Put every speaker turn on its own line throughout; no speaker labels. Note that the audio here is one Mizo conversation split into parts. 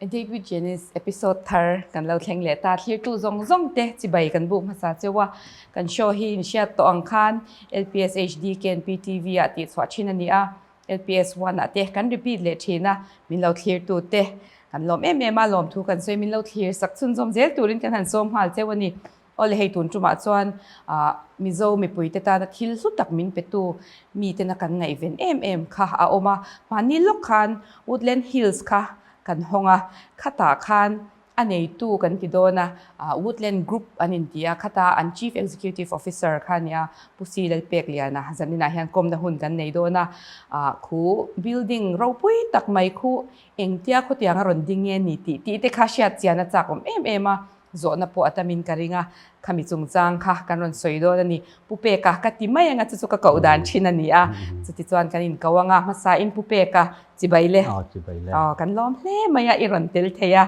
Date with Janice episode thar kan lo thleng leh ta. Thlirtu zawng zawng te chibai kan buk hmasa cheu a. Kan show hi in hriat tawh ang khan LPS HD KNP TV ah tihchhuah thin a ni a. LPS one ah te kan repeat leh thin a. Min lo thlirtu te kan lawm em em a, lawmthu kan sawi min lo thlir sak chhunzawm zel turin kan han sawm nghal cheu a ni. Awle hei tun tumah chuan Mizo mipuite tana thil hlu tak min petu mitena kan ngaihven em em kha a awm a. Mahni lawk khan Woodland Hills kha kan hawng a, khatah khan a neitu kan ti dawn a, Woodland Group an inti a, khata an Chief Executive Officer kha a ni a, Pu Si Lalpekliana zaninah hian kawmna hun kan nei dawn a. Khu building ropui tak mai khu engtia khawtiang a rawn ding nge ni tih tih te kha hriat chian a chak awm em em a. Zawhna pawh a tamin ka ring a, khami chungchang kha kan rawn sawi dawn a ni. Pu Peka ka ti mai anga chu chu ka koh dan thin a ni a, chutichuan kan inko anga hmasa in Pu Peka chibai le.
Aw chibai le.
Aw kan lawm hle mai a, i rawn tel thei a.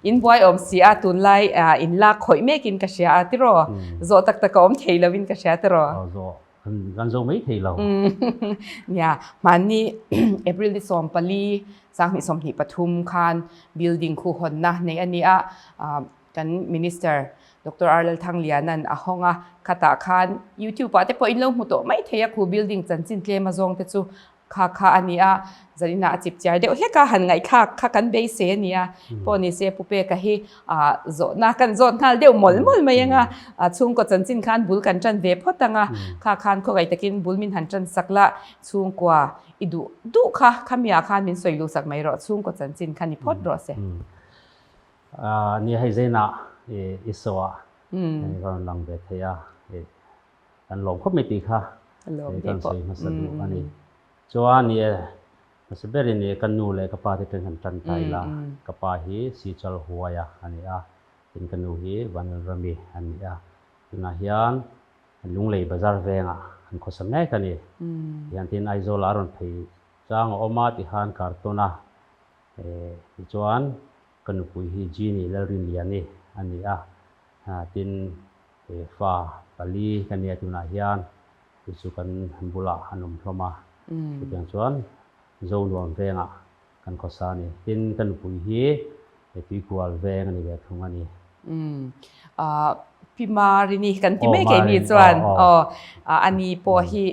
In buai awm si a, tunlai in lak khawih mekin ka hria a tiraw? Zawh tak tak a awm thei lovin ka hria tiraw?
Aw zawh Kan zo mai thei lo.
Nia, hmanni April ni 14, 2023 khan building khu hawnna nei a ni a, kan Minister Doctor R Lalthangliana'n a hawng a, khatah khan YouTube ah te pawh in lo hmu tawh mai thei a, khu building chanchin tlem azawng te chu Kha kha a ni a, zaninah a chip chiar deuh hlek a, han ngaihthlak kha kan beisei a ni a, pawh ni se Pu Peka hi zawhna kan zawt nghal deuh mawlh mawlh mai ang a, chhungkaw chanchin khan bul kan tan ve phawt ang a, kha khan khawngaih takin bul min han tan sak la, chhungkua i duh duh kha khamiah khan min sawi luh sak mai rawh, chhungkaw chanchin kha ni phawt rawh se.
Ni hei zainah i saw a, ka rawn lang ve thei a. Kan lawm khawp mai tih kha kan sawi hmasa duh a ni. Chuan ni e, hmasa berin ni ka nu leh ka pa te ṭhen kan ṭan ta ila, ka pa hi Sichal Huaia a ni a, tin ka nu hi Vanlalrami a ni a. Tunah hian Lunglei Bazar vengah an khawsa mek a ni. Tihian tin Aizawlah a rawn phei chang a awm a tihan kartawn a, tichuan ka nupui hi Jeannie Lalrinliani a ni a, tin He fa pali ka nia tunah hian chu chu kan bulah an awm hlawm a, chutiang chuan Zonuam vengah kan khawsa a ni. Tin, ka nupui hi he Tuikual veng a ni ve thung a ni.
Umm, Pi Marini kan ti mai keini chuan aw, ani pawh hi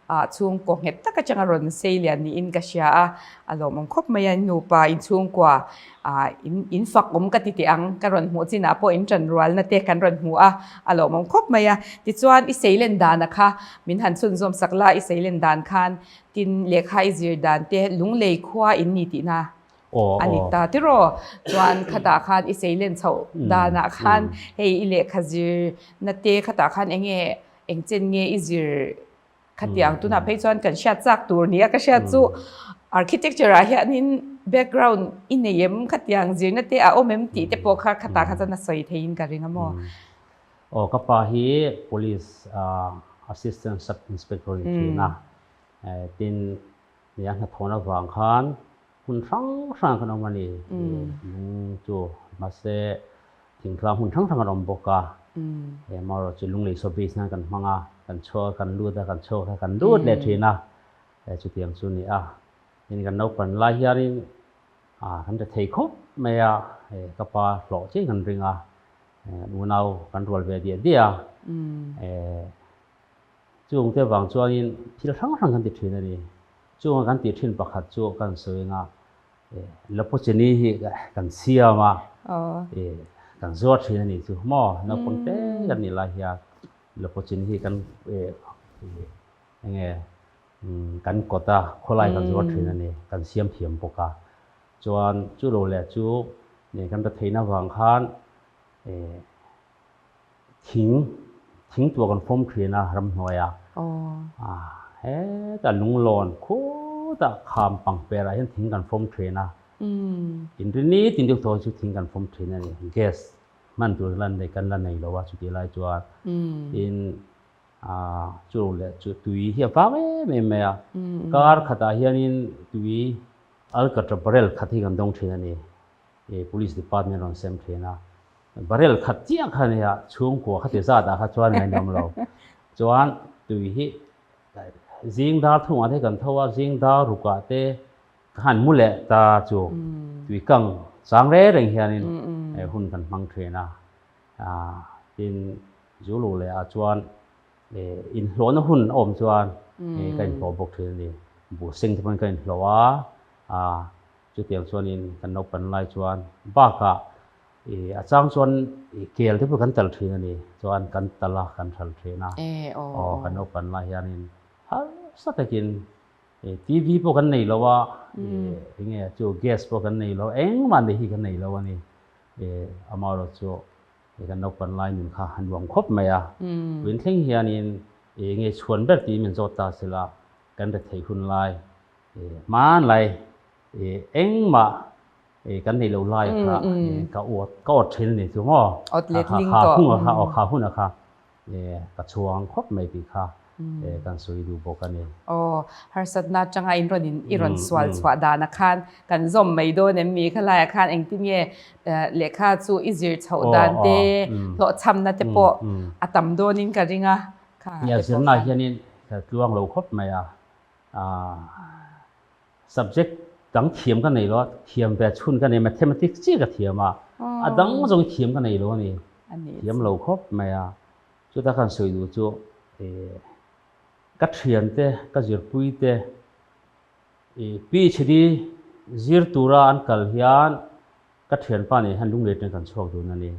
chhungkaw nghet tak atanga rawn sei lian niin ka hria a, a lawmawm khawp mai a, nupa inchhungkua In in fak awm ka ti teh ang, ka rawn hmuh chinah pawh in ṭan rualna te kan rawn hmu a, a lawmawm khawp mai a. Tichuan i seilen dana kha min han chhunzawm sak la, i seilen dan khan tin lehkha i zir dan te lunglei khua in ni tihna a ni ta tiraw? Chuan khatah khan i seilen chhoh danah khan hei i lehkha zirna te khatah khan eng nge engchen nge i zir Khatiang tunah phei chuan kan hriat chak tur nia ka hriat chu architecture ah hianin background i nei em khatiang zirna te a awm em tih te pawh kha khatah kha chuan a sawi theiin ka ring a maw.
Aw ka pa hi police assistant sub inspector ni thin a, tin nia hnathawhna avang khan hmun hrang hrang kan awm a ni, lung chu mahse Thingtlang hmun hrang hrang an awm bawk a, he marawh chu lunglei saw base nan kan hmang a, kan chhuak a, kan lut a, kan chhuak a, kan lut leh thin a, chutiang chu a ni a. Tin, kan naupan lai hianin kan ri thei khawp mai a, ka pa hlawh chiah kan ring a, unau kan rual ve diah diah a, chungte vang chuanin thil hrang hrang kan ti thin a ni. Chunga kan tih thin pakhat chu kan sawi anga Lapuchini hi kan siam a, kan zuar thin a nih chu maw, naupang te kan nih lai hian Lapuchini hi kan enge kan kawt a, khawlai kan zuar thin a ni, kan siam thiam bawk a. Chuan chu lo leh chu kan ra theihna vang khan thing thing tuah kan fawm thin a ramhnuaiah hetah lunglawn khutah kham pangper ah hian thing kan fawm thin a inri nitin deuh thaw chu thing kan fawm thin a ni gas hman tur lan nei kan la nei lo a chutih lai chuan tin chu leh chu tui hi a vang em em mai a kar khatah hianin tui alkatra barrel khat hi kan dawng thin a ni police department rawn sem thin a. Barrel khat chiah kha nia, chhungkua kha ti zat ah kha chuan ngainawm lo. Chuan tui hi zing dar thungah te kan tho a, zing dar rukah te ka han mu leh ta chu tui kang chang reng reng hianin hun kan hmang thin a. Tin, zu luh leh ah chuan inhlawhna hun a awm chuan ka inhlawh bawk thin a ni. Buh seng te pawhin ka inhlawh a, chutiang chuanin kan naupan lai chuan bakah a chang chuan kel te pawh kan tal thin a ni. Chuan kan tal a, kan hral thin a. Aw, kan naupan lai hianin harsa takin TV pawh kan nei lo a, enge chu gas pawh kan nei lo, engmah nei hi kan nei lo a ni. Amaherawhchu kan naupan lai nun kha a nuam khawp mai a. Puin thleng hianin enge chhuan ber tiin min zawt ta sela, kan retheih hun lai hmanlai engmah kan neih loh lai kha ka awt ka awt thin a ni chu maw.
Awt letling tawh.
Kha hun kha hun a kha Ka chhuang khawp mai tih kha kan sawi duh bawk a ni.
Aw, harsatna atanga in rawn in i rawn sual chhuah danah khan kan zawm mai dawn em mi? Khalaiah khan engtin nge lehkha chu i zir chhoh dan te, hlawhchhamna te pawh a tam dawnin ka ring a.
Kha te pawh khan. Zirna hianin ka tluang lo khawp mai a. Subject dang thiam ka nei lo a, thiam ve chhun ka nei, mathematics chiah ka thiam a, a dang zawng hi thiam ka nei lo a ni, thiam lo khawp mai a. Chuta khan sawi duh chu ka thian te, ka zirpui te PhD zir tura an kal hian Ka thianpa nen hian lunglei atangin kan chhuak dun a ni.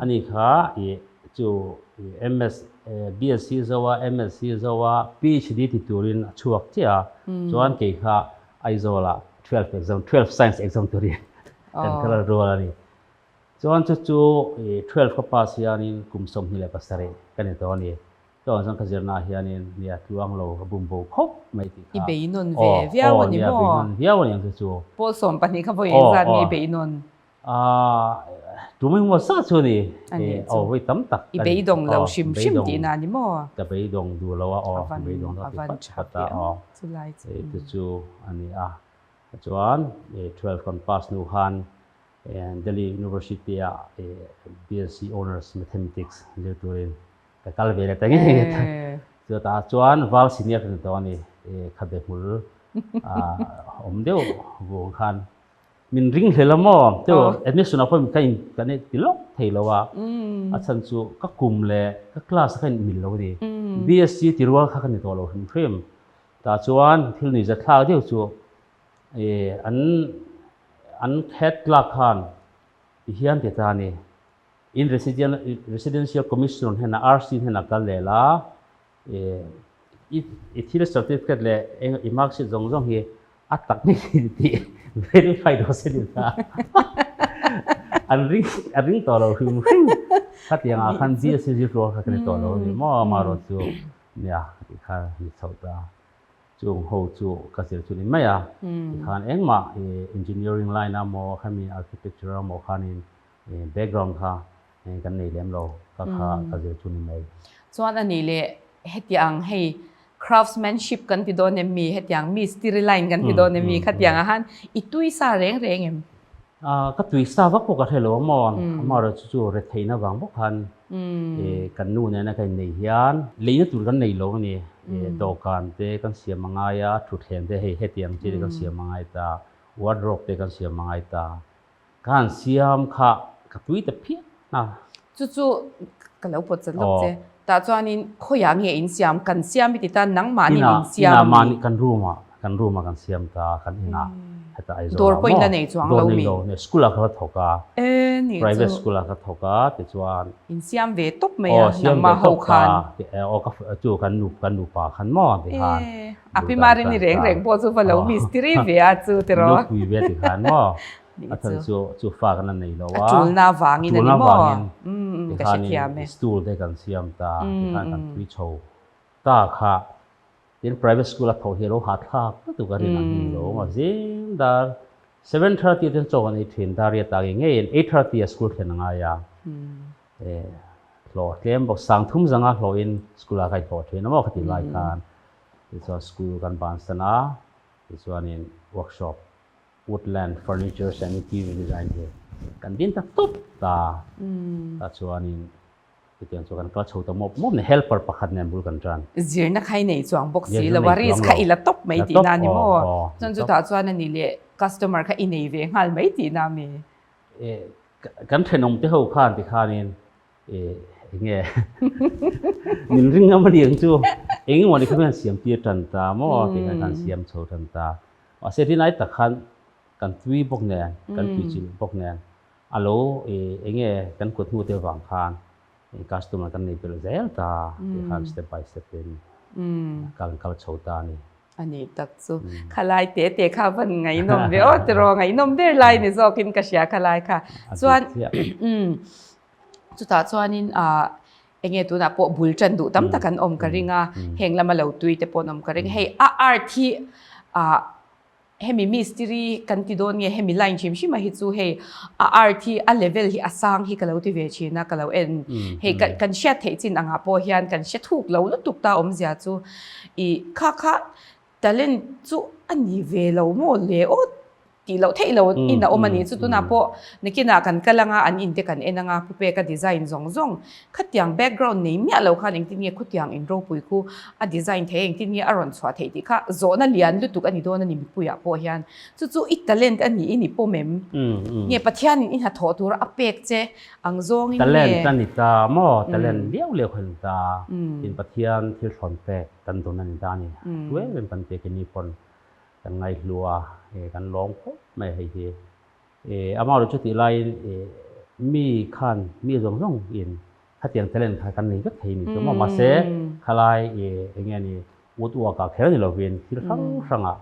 Ani kha i chu MS, BSc zo a, MSc zo a, PhD ti turin a chhuak chiah a. Chuan kei kha Aizawlah 12 exam, 12 science exam turin kan kal rual a ni. Chuan chu chu i 12 ka pass hianin kum 27 ka ni tawh a ni. Chuan chuan ka zirna ah hianin nia tluang lo a bum bo khawp mai tih
kha. I bei nawn ve viau a ni maw?
Aw, nia bei nawn viau a ni ang chu chu.
Pawl 12 kha vawi engzat nge i bei nawn?
Tum engmaw zat chu a ni. Aw, vawi tam tak.
I beidawng lo hrim hrim tihna a ni maw?
Ka beidawng duh lo a, aw, ka beidawng lo ti pat pat a, aw.
Chulai chu.
Chu chu a ni a. Chuan 12 kan pass hnu khan Delhi University ah BSc Honours Mathematics zir turin Ka kal ve leh ta ngei ngei ta. Chutah chuan val senior ka ni tawh a ni. Khabe hmul awm deuh vung khan min ring hlel a maw? Teu admission ah pawh ka in ka nei ti lawk thei lo a. A chhan chu ka kum leh ka class kha in mil lo a ni. BSc ti rual kha ka ni tawh lo hrim hrim. Tah chuan thil nuihza thlak deuh chu an an head clerk khan tihian ti ta a ni. In Residential Commission hnenah, RC hnenah kal leh la, i thil certificate leh i mark sheet zawng zawng hi a tak ngei ni tih verify dawn se ni ta. An ring an ring tawh lo hrim hrim. Khatiang ah khan BSc zir tur kha ka ni tawh lo a ni maw amaherawh chu nia tih kha ni chho ta. Chung ho chu ka zir chu ni mai a. Tikhan engmah engineering line a maw khami architecture a maw khanin Background kha kan nei lem lo, ka kha ka zir chu ni mai.
Chuan a nih leh hetiang hei craftsmanship kan ti dawn em mi, hetiang mistiri line kan ti dawn em mi khatiang ah han i tui sa reng reng em?
Ka tui sa vak pawh ka hre lo a maw, amaherawhchu chu retheihna vang bawk khan kan nu nena ka inneih hian leina tur kan nei lo a ni, dawhkan te kan siam a ngai a, thutthleng te hei hetiang chi te kan siam a ngai ta, wardrobe te kan siam a ngai ta. Ka han siam kha ka tui ta phian a.
Chu chu ka lo pawt chat lawk che. Tah chuanin khawiah nge in siam? Kan siam i ti ta nangmahni in siam a mi?
Inah mahni kan room ah kan room ah kan siam ta kan inah heta Aizawl ah maw?
Dawr pawh in la nei chuang lo mi?
Dawr nei lo, ne school ah ka la thawk a. Private school ah ka thawk a tichuan.
In siam ve tawp mai a nangmah ho khan.
Aw ka chu kan nu kan nupa khan maw tikhan.
A pi Marini reng reng pawh chu va lo mistiri ve a chu tiraw.
Nupui ve tikhan maw. A chhan chu chu fa kan la nei lo
a. A tulna vangin a ni maw? Ka hrethiam
e. Stool te kan siam ta tikhan kan tui chho ta kha. Tin private school a thawh hi a lo hahthlak lutuk a rin ang hi ni lo a zing dar 7:30 ten chaw kan ei thin dar riat ah ngei ngeiin 8:30 a school thlen a ngai a. Hlawh tlem bawk 3000 zanga hlawhin school ah ka inhlawh thin a maw ka tih lai khan tichuan school kan bansan a tichuanin workshop Woodland Furnitures and Interior Design hi kan din ta tawp ta. Tah chuanin chutiang chu kan kal chho ta mawp mawp ni, helper pakhat nen bul kan tan.
Zirna kha i nei chuang bawk si lo a, risk kha i la tawp mai tihna a ni maw? Chuan chutah chuan a ni leh customer kha i nei ve nghal mai tihna a mi?
Kan thenawm te ho khan tikhanin enge min ring ngam a ni ang chu eng emaw ni kha hian siam tir tan ta maw tih khan kan siam chho tan ta. Mahse rinai tak khan kan tui bawk nen kan tui chilh bawk nen a lo enge kan kut hnu te vang khan customer kan nei belh zel ta tih khan step by step in kan kal chho ta a ni.
A ni tak chu. Khalai te te kha van ngaihnawm ve aw tiraw ngaihnawm ber lai ni zawkin ka hria khalai kha. Chuan chutah chuanin ah enge tunah pawh bul tan duh tam tak an awm ka ring a, heng lama lo tui te pawh an awm ka ring. Hei a art hi ah hemi mistiri kan ti dawn nge hemi line hrim hrim a hi chu hei a art hi a level hi a sang hi ka lo ti ve thin a ka lo en. Hei kan hriat theih chin angah pawh hian kan hre thuk lo lutuk ta awmzia chu. I kha kha talent chu a ni ve lo maw le aw tih loh theih lo in a awm a ni chu tunah pawh nakinah kan kal anga an in te kan en anga pu peka design zawng zawng khatiang background nei miah lo khan engtin nge khutiang in ropui khu a design thei engtin nge a rawn chhuah theih tih kha zawhna lian lutuk a ni dawn a ni mipuiah pawh hian chu chu i talent a ni i ni pawm em nge Pathianin i hnathawh tura a pek che Ang zawngin nge?
Talent a ni ta maw? Talent liau liau kha a ni ta. Tin Pathian thil thlawn pek kan dawn a ni ta a ni. Tu em em kan pek ini pawn kan ngaihlu a, kan lawm khawp mai hei hi. Amah erawh chu tih laiin mi khan mi zawng zawng in khatiang talent kha kan nei vek thei a ni chu maw? Mahse khalai eng nge ni woodwork ah kher ni lovin thil hrang hrangah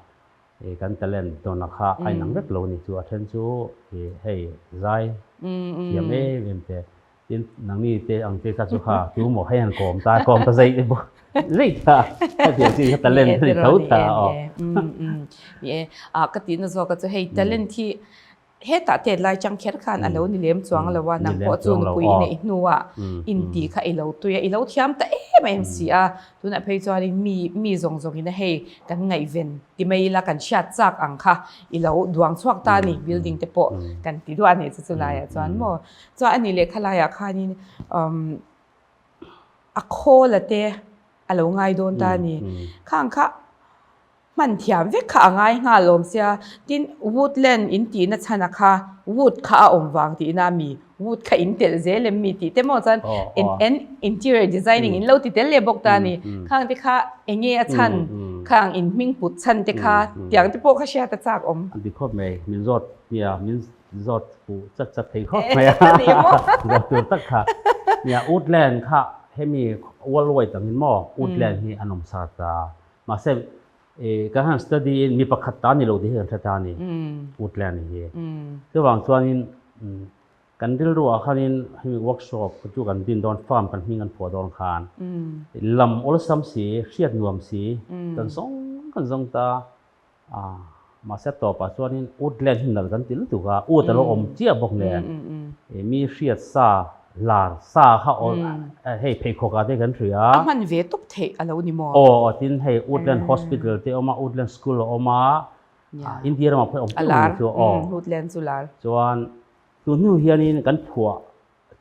Kan talent tawnah kha a inang vek lo a ni chu. A then chu hei zai thiam em em te, tin nangni te ang te kha chu kha tu maw hei han kawm ta, kawm ta zei bawk zei ta hetiang chi kha talent a ni tho ta aw.
Ni e, ka tihna zawk a chu hei talent hi Hetah tet lai chang kher khan a lo ni lem chuang lo a, nang pawh chu nupui i neih hnuah inti kha i lo tui a, i lo thiam ta em em si a, tunah phei chuanin mi mi zawng zawngin a hei kan ngaihven ti mai ila kan hriat chak ang kha i lo duang chhuak ta a ni, building te pawh kan ti duah a ni chu chu laiah chuan maw. Chuan a nih leh kha laiah khanin umm a khawl a te a lo ngai dawn ta a ni, khang kha Hman thiam vek kha a ngai nghal awm sia, tin woodland in tihna chhan a kha wood kha a awm vang tihna a mi, wood kha in telh zel em mi tih te maw chuan en interior designing in lo ti tel leh bawk ta a ni, khang te kha eng nge a chhan, khang in hming put chhan te kha tiang te pawh kha hriat a chak awm.
A ti khawp mai, min zawt nia, min zawt fuh chat chat thei khawp mai a, zawt tur tak kha. Nia woodland kha hemi worldwide angin maw woodland hi an awm sa ta. Mahse, kan han study in mi pakhat ta ni lo tih hi kan hre ta a ni, Woodland hi. Chuvang chuanin kan rilruah khanin hemi workshop chu kan din dawn, farm kan hming kan phuah dawn khan lam awlsam si, hriat nuam si kan zawng kan zawng ta a. Mahse, tawpah chuanin Woodland hi nalh kan ti lutuk a, wood a lo awm chiah bawk nen mi hriat sa Lar sa kha aw hei pheikhawk ah te kan hria a.
A hman ve tawp theih a lo ni maw?
Aw tin hei Woodland Hospital te a awm a, Woodland School a awm a, India ramah pawh a awm teuh mai chu aw.
Woodland chu lar.
Chuan tun hnu hianin kan phuah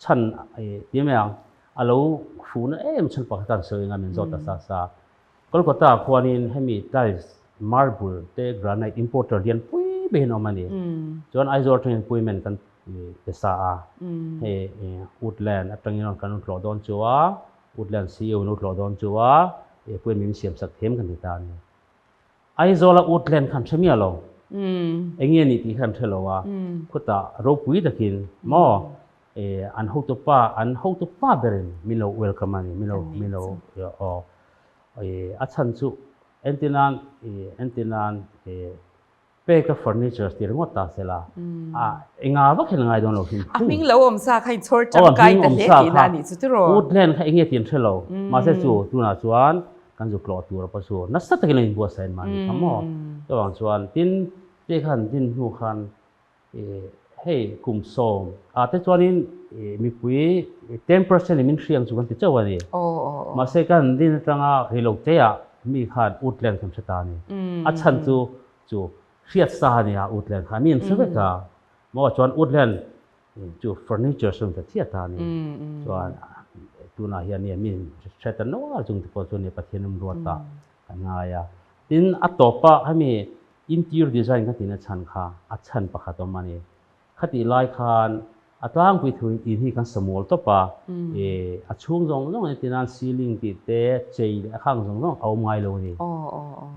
chhan ti mai ang a lo hruhna em chhan pakhat khan sawi anga min zawt ta sa sa. Kolkata ah khuanin hemi tiles, marble te granite importer lian pui pui hian a awm a ni. Chuan Aizawl atangin appointment kan pe sa a, hei Woodland atangin rawn kan rawn tlawh dawn chu a, Woodland CEO in a tlawh dawn chu a, appointment min siam sak thiam kan ti ta a ni. Aizawla Woodland khan hre miah lo, eng nge ni tih khan hre lo a, khutah ropui takin maw an hotupa, an hotupa berin min lo welcome a ni, min lo, min lo aw. A chhan chu entirnan entirnan peka furnitures tih ringawt ta sela a enga vak hian a ngai dawn lo hrim
hrim. A hming lo awm sa kha inchhawr tangkai ta hle tihna a nih chu tiraw?
Woodland kha enge tih an hre lo. Mahse chu tunah chuan kan zu tlawh tur pawh chu nasa takin a inbuatsaih mahni kha maw. Chuvang chuan tin peka han din hnu khan Hei kum sawm ah te chuanin mipui 10% in min hriang chu kan ti chauh a ni. Mahse kan din atanga rilo te ah mi khan Woodland kan hre ta a ni. A chhan chu chu hriat sa a nia Woodland kha mi an hre vek a. Maw chuan Woodland chu furniture sawn ta chiah ta a ni. Chuan tunah hian mi hre ta nual chung te pawh chu nia Pathian awm ruat ah kan ngai a. Tin a tawpah hemi Interior design ka tihna chhan kha a chhan pakhat awm a ni. Khatih lai khan a tlangpui thuin in hi kan sa mual tawp a, a chhung zawng zawng entir nan ceiling tih te, chei leh a khang zawng zawng a awm ngai lo a ni.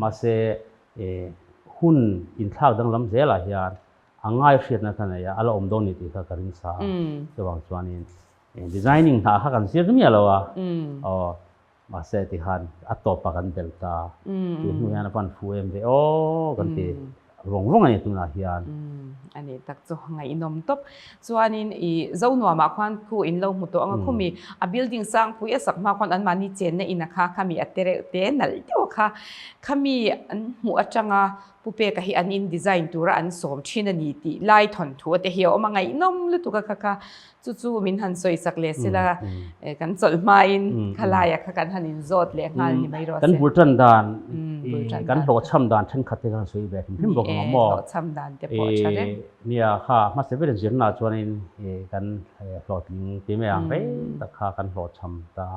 Mahse, hun inthlak danglam zelah hian a ngai hriatna ka nei a, a la awm dawn ni tih kha ka ring sa a. Chuvang chuanin designing hna kha kan zir miah lo a, aw mahse tikhan a tawpah kan belh ta. Chu hnu hian a pan fu em ve aw kan ti vawng vawng a ni tunah hian.
A nih tak chu ngaihnawm tawp. Chuanin i Zonuamah khuan khu in lo hmu tawh ang a, khumi a building sangpui a sak hma khuan anmahni chenna in a kha khami a te reuh te nalh deuh a kha khami an hmuh atanga Pu Peka hi an in design tura an sawm thin a ni tih lai thawnthu te hi a awm a, ngaihnawm lutuk a kha kha chu chu min han sawi sak leh sela kan chawlh hmain khalaia kha kan han in zawt leh nghal ni mai rawh se.
Kan bul tan dan, kan hlawhchham dan thenkhat te kan sawi ve hrim hrim bawk ang maw?
Hlawhchham dan te pawh a tha reng.
Nia kha hmasa ber zirna chuanin kan hlawhtling ti mai ang rei tak kha kan hlawhchham ta.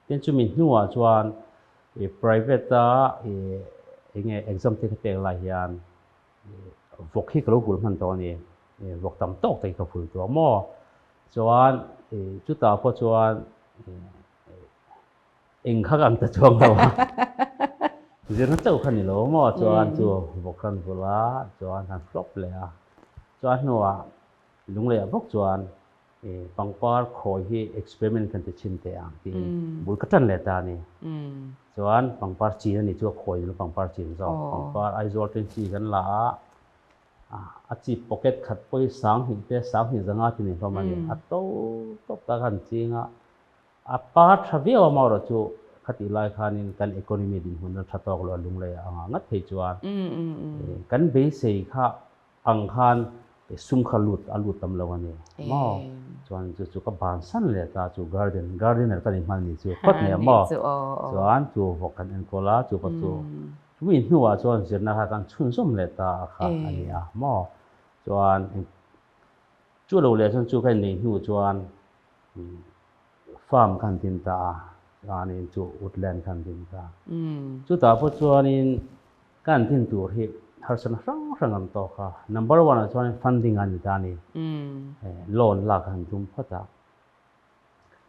Tin chumi hnuah chuan private a enge exam te ka pek lai hian vawk hi ka lo hul hman tawh a ni. Vawk tam tawk te hi ka hul tawh maw. Chuan chutah pawh chuan eng kha ka ang ta chuang lo a. Zirna chauh kha ni lo maw chuan chu vawk kan hul a chuan kan flop leh a. Chuan hnuah Lungleiah bawk chuan Pangpar khawi hi experiment kan ti chhin teh ang tiin bul ka tan leh ta a ni. Chuan pangpar chin a ni chu a khawi dun pangpar chin zawk. Pangpar Aizawl ten chi kan la a, a chi pocket khat pawh hi 2000 te 2000 zanga ti ni hlawm a ni. A to tawp tak a han ching a, a par tha viau a marawh chu khatih lai khanin kan economy dinhmun a tha tawk lo a lunglei a anga ngat phei chuan kan beisei kha Ang khan sum kha lut a lut tam lo a ni maw? Chuan chu chu ka bansan leh ta chu garden gardener ka ni hman ni chu phawt nia maw? Chuan chu vawk kan enkawl a chu pawh chu chumi hnuah chuan zirna kha kan chhunzawm leh ta a kha a ni a maw? Chuan chu lo leh chuan chu ka inneih hnu chuan farm khan din ta a chuanin chu woodland khan din ta chutah pawh chuanin Kan din tur hi harsatna hrang hrang an tawk a, number one ah chuan funding a ni ta a ni. Loan lak a han tum phawt a,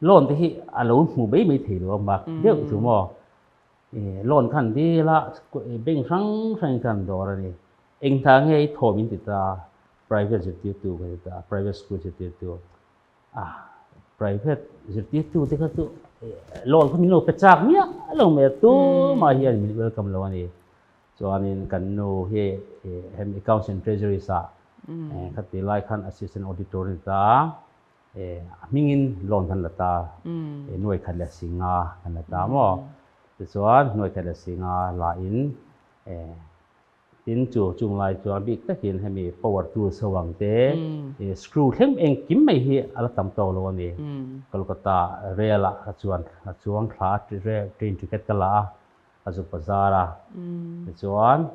loan te hi a lo hmu mai mai thei lo a mak deuh chu maw. Loan khan dil a, bank hrang hrangin khan dawr a ni. Eng hna nge i thawm in ti ta, private zirtirtu ka ti ta, private school zirtirtu. A private zirtirtu te kha chu loan kha min lo pe chak miah lo mai a, tumah hian min welcome lo a ni. Chuanin kan nu hi hemi accounts and treasuries ah khati lai khan assistant auditor a ni ta a, a hmingin loan kan la ta, nuai khat leh singa kan la ta maw. Tichuan nuai khat leh singa la in Tin chu chung lai chuan bik takin hemi power tools ho ang te, screw thleng engkim mai hi a la tam tawk lo a ni. Kolkata rail ah ka chuan a chuang thla a train ticket ka la a, ka zuk bazar a. Tichuan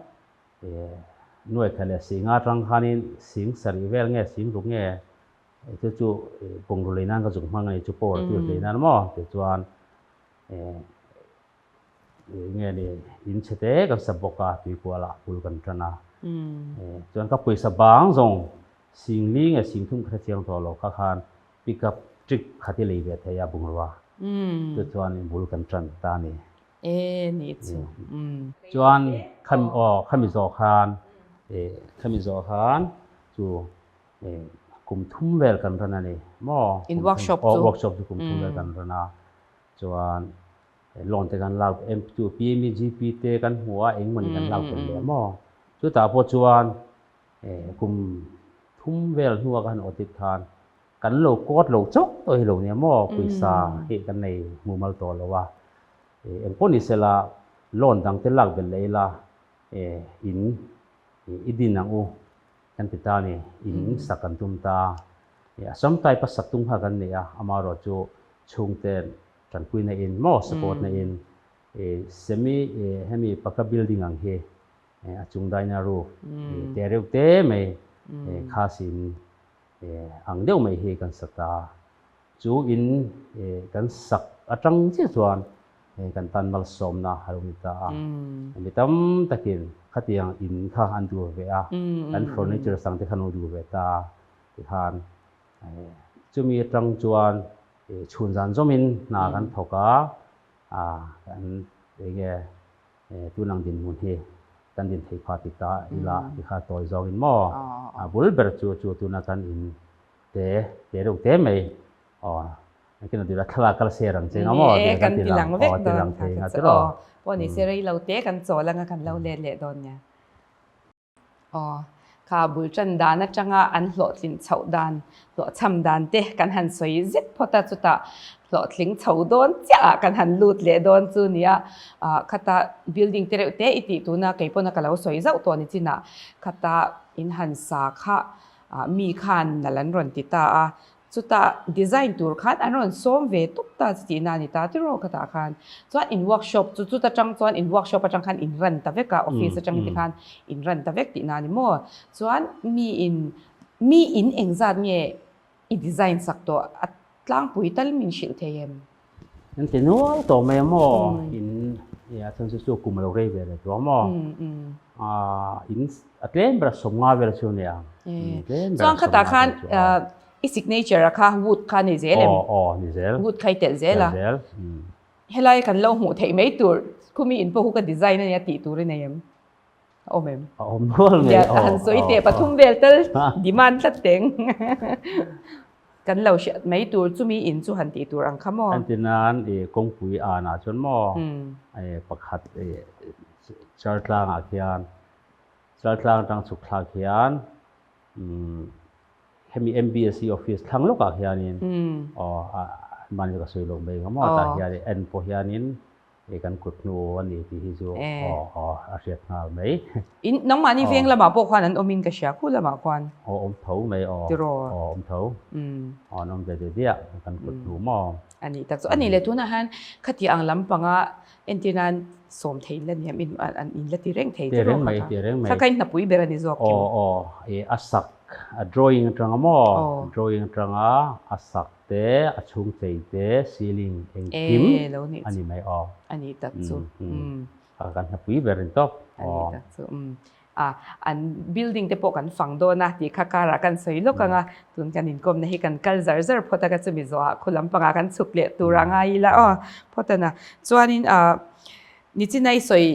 nuaithla leh singa atang khanin sing sarih vel nge sing ruk nge chu chu bungraw lei nan ka zuk hmang a ni chu power tools lei nan maw tichuan Nge ni in chhe te kan sa bawk a tuikual ah bul kan tan a chuan ka pawisa bang zawng sing li nge sing thum ka hre chiang tawh lo kha khan pick up trip khat i lei ve thei a bungrua chu chuan bul kan tan ta a ni.
E ni chu.
Chuan khami aw khami zawh khan khami zawh khan chu kum thum vel kan run a ni maw.
In workshop chu.
Workshop chu kum thum vel kan run a chuan Loan te kan lak em chu PMEGP te kan hmu a engmawni kan lak tel leh maw? Chutah pawh chuan kum thum vel hnua ka han audit khan kan lo court lo chauh tawh hi lo nia maw? Pawisa hi kan nei hmu mal tawh lo a, engpawh ni sela loan dang te lak belh leh ila in i din ang u kan ti ta a ni, in sak kan tum ta a, Assam type a sak tum kha kan nei a, amaherawhchu chhungten Tanpuina in maw support na in semi hemi paka building ang hi a chung daina roof te reuh te mai khas in ang deuh mai hi kan sa ta. Chu in kan sak atang chiah chuan kan tan malsawmna a lo ni ta a. Mi tam takin khatiang in kha an duh ve a, kan furniture sang te kha an lo duh ve ta a. Tikhan chumi atang chuan chhun zan zawmin hna kan thawk a, kan enge tun ang dinhmun hi kan din theih pha ti ta ila tikha tawi zawngin maw a bul ber chu chu tuna kan in te te reuh te mai aw engtin a dil a thlalak kal share ang che nga maw
Ni e kan ti lang vek dawn kha ka chu aw pawh ni se rei lo te kan chawl anga kan lo let leh dawn nia. Aw, kha bul tan dan atanga an hlawhtlin chhoh dan, hlawhchham dan te kan han sawi zet phawt a, chutah hlawhtling chho dawn chiah ah kan han lut leh dawn chu nia. Ah, khata building te reuh te i tih tuna kei pawn a ka lo sawi zauh tawh ni chinah khata in han sa kha ah mi khan nal an rawn ti ta a, Chutah design tur khan an rawn sawm ve tawp ta chi tihna a ni ta tiraw khatah khan. Chuan in workshop chu chuta tang chuan in workshop atang khan in run ta vek a, office atang te khan in run ta vek tihna a ni maw. Chuan mi in mi in engzat nge i design sak tawh a tlangpui tal min hrilh thei em?
An ti nual tawh mai a maw? In a chhan chu chu kum a lo rei ve leh tawh a maw? In a tlem ber a sawmnga vel chu a nia.
Chuan khatah khan i signature a kha wood kha ni zel em?
Aw aw ni zel.
Wood kha i telh zel a.
Telh zel.
Helai kan lo hmuh theih mai tur khumi in pawh khu ka design a nia tih tur i nei em? A awm em?
A awm nual mai.
Nia, han sawi teh pathum vel tal demand tlat teng. Kan lo hriat mai tur chumi in chu han tih tur ang kha maw?
An ti nan i kawngpui anah chuan maw pakhat i Chaltlangah khian Chaltlang atang chhuk thlak hian hemi MBSC office thlang lawkah khianin aw mahni ka sawi loh mai ang maw tah hian en pawh hianin Hei kan kut hnu a ni tih hi chu aw aw a hriat nghal mai.
In nangmahni veng lamah pawh khuan an awmin ka hria khu lamah khuan.
Aw awm tho mai aw.
Tiraw.
Aw awm tho. Aw an awm ve ve viah kan kut hnu maw.
A nih tak chu. A nih leh tunah hian khati ang lampanga entir nan sawm thei in la ni em in an in la ti reng thei
tiraw. Ti reng mai ti reng mai.
Kha kha in hnapui ber a ni zawk
kim. Aw aw i a sak a drawing atanga maw drawing atanga a sak te, a chhung chei te, ceiling engkim a ni mai aw.
A nih tak chu.
Kan hnapui ber in tawp.
A nih tak chu. A, an building te pawh kan fang dawn a tih kha karah kan sawi lawk ang a, tun kan inkawmna hi kan kal zar zar phawt a ka chumi zawhah khu lampangah kan chhuk leh tur a ngai ila aw phawt a na. Chuanin a nichin a i sawi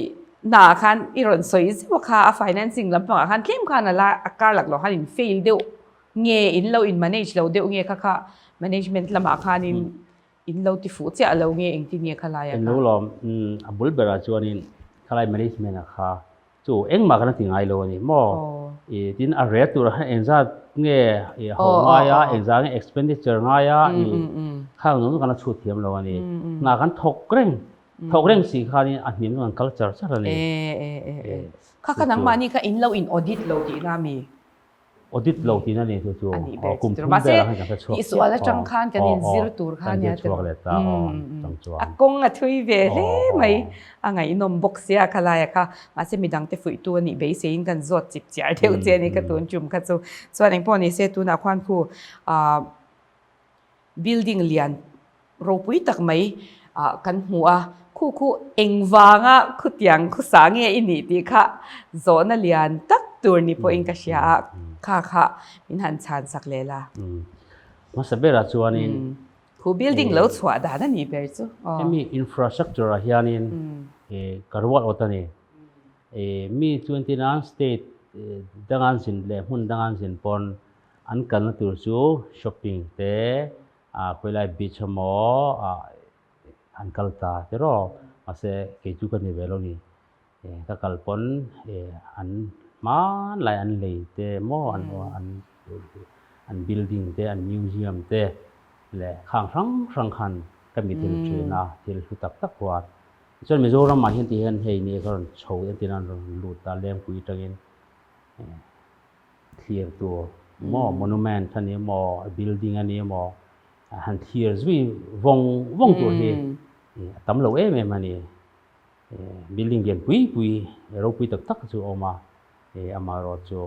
naah khan i rawn sawi zeuh a kha a financing lampangah khan tlem khan a la a kar laklawh khan in fail deuh Nge in lo in manage lo deuh nge kha kha management lamah khanin in lo ti fuh chiah lo nge engtin nge khalai
a kha? Englo lawm, a bul berah chuanin khalai management a kha chu engmah kan ti ngai lo a ni maw? I tin a rel turah khan engzat nge i ho ngai a, engzat nge expenditure ngai a, i khang zawng zawng kan la chhut thiam lo a ni. Hna kan thawk reng, thawk reng si khanin a hniam chu kan kal char char a ni.
Kha kha nangmahni kha in lo in audit lo tihna mi?
Audit lo tihna ni chu chu
kum thum vel ah khan kan hre chhuak tisual atang khan kan in zir tur khan
nia kan zir chhuak leh ta aw chang chuan
a kawng a thui ve hle mai a ngaihnawm bawk sia khalai a kha mahse midang te fuih tu anih beiseiin kan zawt chip chiar deuh che ani ka tun tum kha chu chuan engpawh ni se tunah khuan khu ah Building lian ropui tak mai ah kan hmu a, khu khu engvanga khutiang khusa nge i nih tih kha zawhna lian tak tur ni pawhin ka hria a, kha kha min han chhan sak leh la.
Hmasa berah chuanin
Khu building lo chhuah dan a nih ber chu.
Hemi infrastructure ah hianin ka rual awt a ni. Mi chuan tina state danga an zin leh hmun danga an zin pawn An kalna tur chu shopping te, khawilai beach emaw an kal ta tiraw. Mahse kei chu ka ni ve lo ni. Ka kal pawn an hmanlai an lei te maw an building te, an museum te leh khang hrang hrang khan ka mi thil thin a, thil hlu tak tak huan. Tichuan Mizoram ah hian ti hian hei ni ka rawn chho entir nan rawn lut ta Lengpui atangin. Thlir tur maw monument a ni emaw building a ni emaw han thlir zui vawng vawng tur hi a tam lo em em a ni. Building lian pui pui ropui tak tak chu a awm a, amaherawh chu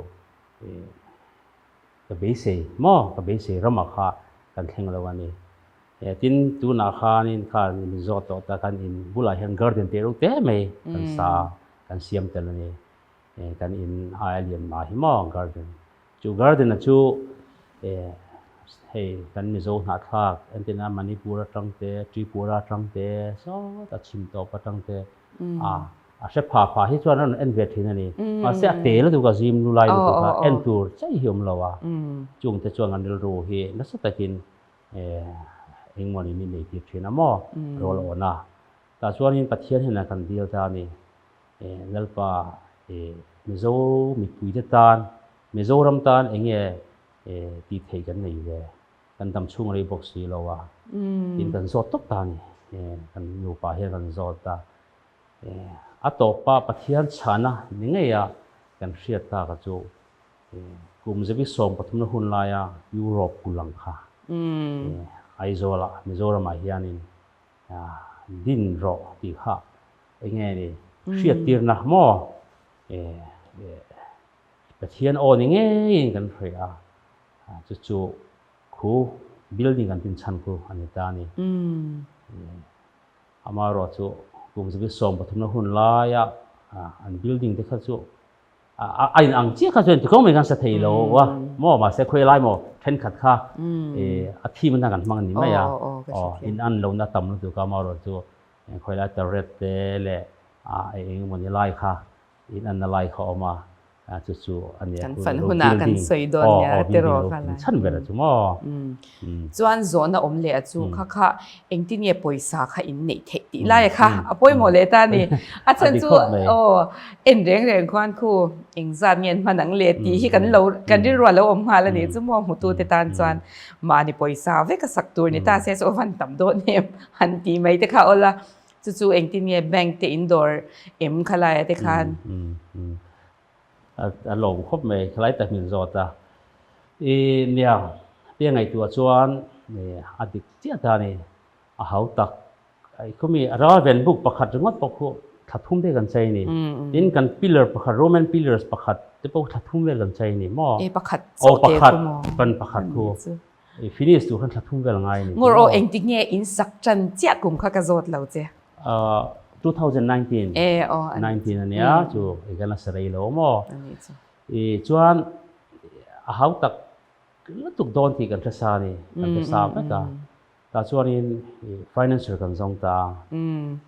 ka beisei maw ka beisei ramah kha kan thleng lo a ni. Tin tunah khanin khan min zawt tawh ta khan in bulah hian garden te reuh te mai kan sa a kan siam tel a ni. Kan in aia lian mah hi maw garden. Chu garden a chu Hei kan Mizo hnahthlak entirna Manipur atang te, Tripura atang te, sawta chhim tawp atang te a a hre pha pha hi chuan a rawn en ve thin a ni. Mahse a te lutuk a zim lu lai lutuk a en tur chei hi awm lo a, chung te chuan kan rilru hi nasa takin engmawni min nei tir thin a maw rawl awn a. Tah chuanin Pathian hian kan dil ta a ni. Lalpa Mizo mipuite tan, Mizoram tan enge tih theih kan nei ve, kan dam chhung rei bawk si lo a, tin kan zawt tawp ta a ni, kan nupa hian kan zawt a, a tawpa Pathian chhana ni ngeia kan hriat tak a chu kum zebi 13na hun laia Europe kul ang kha Aizawlah Mizoramah hianin din rawh tih kha enge ni hriattirna maw Pathian aw ni ngeiin kan hre a, chu chu khu building kan tin chhan khu a ni ta a ni. Amaherawh chu kum zabi 13na hun laia an building te kha chu a in ang chiah kha chuan tikawng mai kan sa thei lo a maw mahse khawi lai maw thenkhat kha a theme atan kan hmang a ni mai a, in an lohna tam lutuk a amaherawh chu khawi lai turret te leh eng emaw ni lai kha In anna lai kha awm a, chu chu a nia.
Kan fan hunah kan sawi dawn nia ti rawh kha lai.
Chhan ber a chu maw.
Chuan zawhna awm leh a chu kha kha engtin nge pawisa kha in neih theih tih lai kha a pawimawh leh ta a ni. A chhan chu aw en reng reng khuan khu engzat nge an hman ang le tih hi kan lo kan rilru a lo awm nghal a ni chu maw hmutu te tan chuan mahni pawisa vek a sak tur ni ta se chu a van tam dawn em han tih mai te kha awl a. Chu chu engtin nge bank te in dawr em khalai a te khan?
A lawm khawp mai, khalai tak min zawt a. I nia, tia ngaihtuah chuan a dik chiah ta a ni. A hau tak. Khumi ral ven buk pakhat ringawt pawh khu thla thum vel kan chei a ni. Tin kan pillar pakhat, Roman pillars pakhat te pawh thla thum vel kan chei a ni maw?
E pakhat chauh te
khu maw? Pakhat, pakhat khu. I finish tur khan thla thum vel ngai a ni.
Ngawr aw engtik nge in sak tan chiah kum kha ka zawt lo che.
2019.
E aw a
ni chu. 19 a nia chu i kan la sa rei lo maw.
A ni chu.
I chuan a hau tak lutuk dawn tih kan hre sa a ni. Kan hre sa vek a. Tah chuanin i financer kan zawng ta.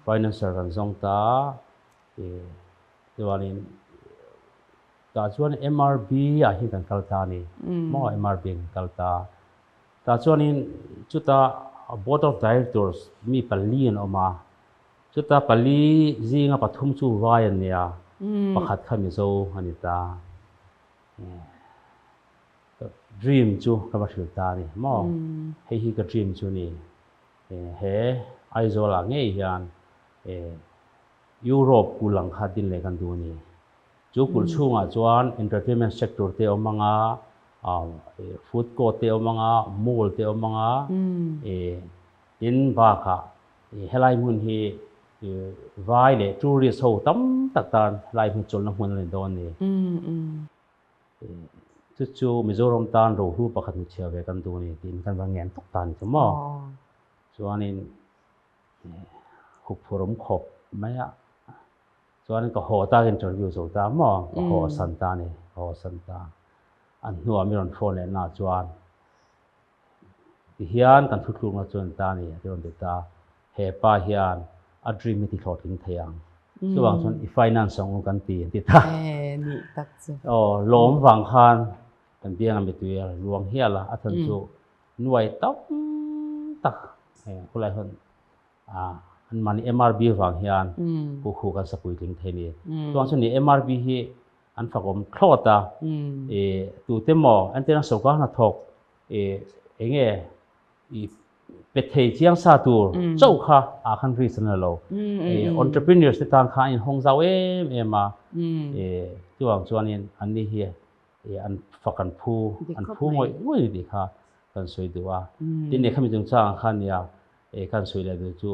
Financer kan zawng ta. I chuanin Tah chuan MRB ah hian kan kal ta a ni maw, MRB ah kan kal ta. Tah chuanin chuta Board of Directors mi pali an awm a, chuta pali zinga pathum chu vai an nia, pakhat kha Mizo a ni ta. Ka dream chu ka va hrilh ta a ni maw, hei hi ka dream chu a ni, he Aizawl ah ngei hian Europe kul ang kha din leh kan duh a ni. Chu kulh chhungah chuan entertainment sector te awm ang a, food court te awm ang a, mall te awm ang a, tin bakah helai hmun hi vai leh tourist ho tam tak tan helai hmun chawlhna hmun a ni dawn a ni. Chu chu Mizoram tan rohlu pakhat hmuchhiah ve kan duh a ni tiin kan va ngen tawk ta a ni chu maw. Chuanin Huphur awm khawp mai a, chuan ka haw ta interview zo ta maw, ka haw san ta a ni, ka haw san ta. An hnuah mi rawn phone leh na chuan tihian kan thuthlukna chuan ta a ni a ti rawn ti ta, he pa hian a dream hi ti hlawhtling thei ang, chuvang chuan i finance ang u kan ti an ti ta. Aw lawm vang khan kan bianga mitui a luang hial a, a chhan chu Nuai tam tak khulai hun an mahni MRB vang hian hu hu kan sa puitling thei ni. Chuang chu ni MRB hi an fakawm thlawt a, tute maw entirna sorkar hnathawk enge i pe thei chiang sa tur chauh kha ah khan risk an la lo. Entrepreneurs te tan khan an inhawng zau em em a, chuvang chuanin anni hi i an fak an phu an phu ngawih ngawih ni tih kha kan sawi duh a. Tin, lehkha mi chungchang ang kha nia e kan sawi leh duh chu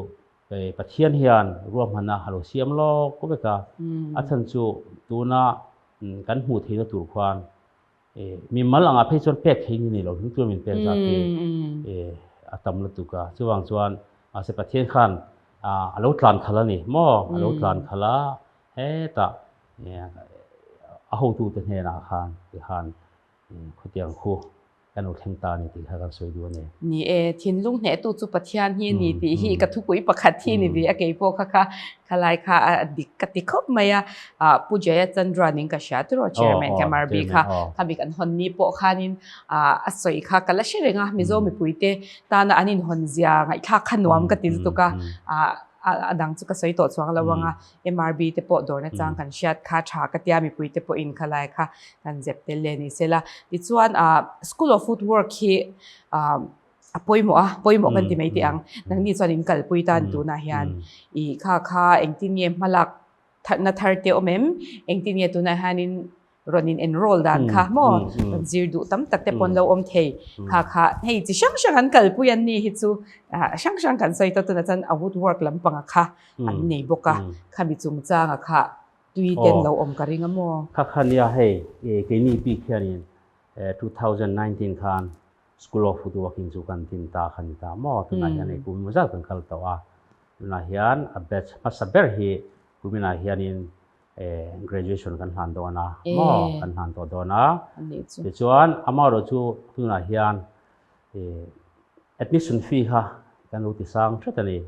e Pathian hian ruahmanna a lo siam lawk vek a, a chhan chu tuna kan hmuh theihna tur khuan e mimal angah phei chuan pek thei ni lo hlim tura min pek zat hi e a tam lutuk a. Chuvang chuan mahse Pathian khan a lo tlan khalh a ni maw, a lo tlan khalh a hetah a hotute hnenah khan tikhan khawtiang khu Kan lo thleng ta a ni tih kha kan sawi duh a ni.
Ni e, thinlung hnehtu chu Pathian hi a ni tih hi ka thupui pakhat hi ni ve a, kei pawh kha kha khalai kha a dik ka ti khawp mai a. Pu Jaya Chandra ning ka hria tiraw Chairman MRB kha khami kan hawn ni pawh khanin a sawi kha ka la hre reng a, Mizo mipuite tana an inhawn zia ngaihthlak kha nuam ka ti lutuk a, a dang chu ka sawi tawh chuang lo ang a. MRB te pawh dawrna chang kan hriat kha tha ka tia mipui te pawhin khalai kha kan zep tel leh ni sela. Tichuan School of Food Work hi a pawimawh a, pawimawh kan ti mai teh ang. Nangni chuan in kalpui tan tunah hian i kha kha engtin nge hmalak thatna thar te awm em? Engtin nge tunah hianin rawn in enroll dan kha maw rawn zir duh tam tak te pawn lo awm thei kha kha hei chi hrang hrang an kalpui an ni hi chu hrang hrang kan sawi tawh tunah chuan a wood work lampanga kha an nei bawk a khami chungchanga kha tui ten lo awm ka ring a maw.
Kha kha nia hei keini bik hianin 2019 khan School of Wood Working chu kan tin ta kha ni ta maw tunah hian hei kum emaw zat kan kal tawh a tunah hian a batch hmasa ber hi kuminah hianin graduation kan hlan dawn a maw kan hlan tawh dawn a tichuan amaherawh chu tunah hian admission fee kha kan lo ti sang hret a ni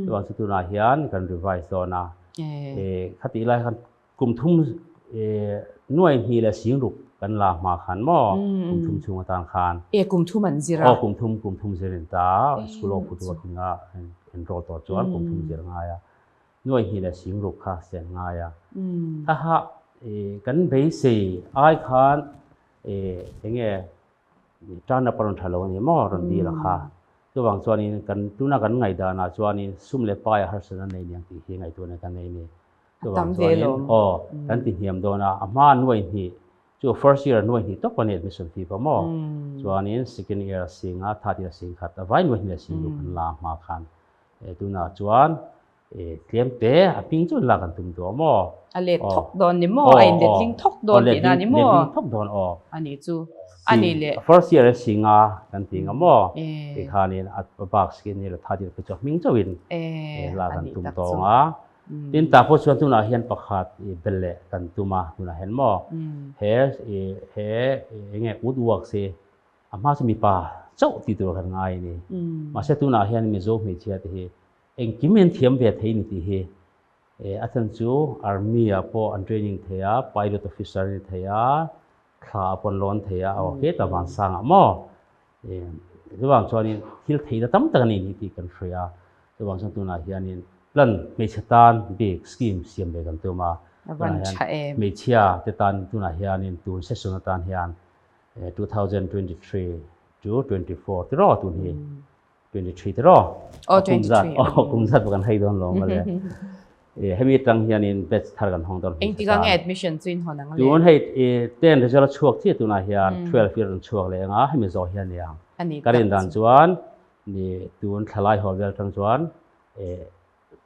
chuvang chu tunah hian kan revise dawn a khatih lai khan kum thum nuai hnih leh sing ruk kan la hma khan maw kum thum chhung atan khan
e kum thum an zir a
aw kum thum kum thum zir in ta school of woodworking a enroll tawh chuan kum thum zir ngai a Nuai hnih leh sing ruk kha sen ngai a. Kha kan beisei ai khan enge tan up a rawn tha lo a ni maw rawn dil a kha. Chuvang chuanin kan tuna kan ngaihdanah chuanin sum leh pai a harsatna nei niang tih hi ngaihtuahna kan nei a ni. Chuvang chuanin aw kan ti hniam dawn a, a hma nuai hnih chu first year nuai hnih tawp a ni admission fee pawh maw. Chuanin second year a sing a, third year a sing khat a vai nuai hnih leh sing ruk kan la hma khan tunah chuan Tlem te a ping chu lak an tum duh a maw?
A let thawk dawn ni maw? A in letling thawk dawn tihna ni maw?
Letling thawk dawn aw.
A nih chu. A nih leh.
First year a singa kan ti nga maw? Tikhanin a bak second year leh third year phei chu a hming chauhin lak an tum tawng a. Tin tah pawh chuan tunah hian pakhat bel leh kan tum a tunah hian maw? He he enge woodworks hi a hma chu mipa chauh tih tur kan ngai a ni. Mahse tunah hian Mizo hmeichhia te hi Engkim in thiam ve thei ni tih hi a chhan chu Army ah pawh an training thei a, pilot officer a ni thei a, thla ah pawh an lawn thei a, aw hetah vansang ah maw chuvang chuanin thil theihna tam tak a nei ni tih kan hria a, chuvang chuan tunah hianin plan hmeichhe tan bik scheme siam ve kan tum a, tunah hian hmeichhia te tan tunah hianin tun session atan hian 2023 to 24 tiraw tun hi. 23 te raw
oh 23
oh kum zat kan hei don lo male e hemi tang hian in batch thar kan hong don
engtika nge admission chu in hon ang
le tun hei 10 result chuak chi tuna hian 12 year chuak le anga hemi zo hian yang karin dan chuan ni tun thalai ho vel tang chuan e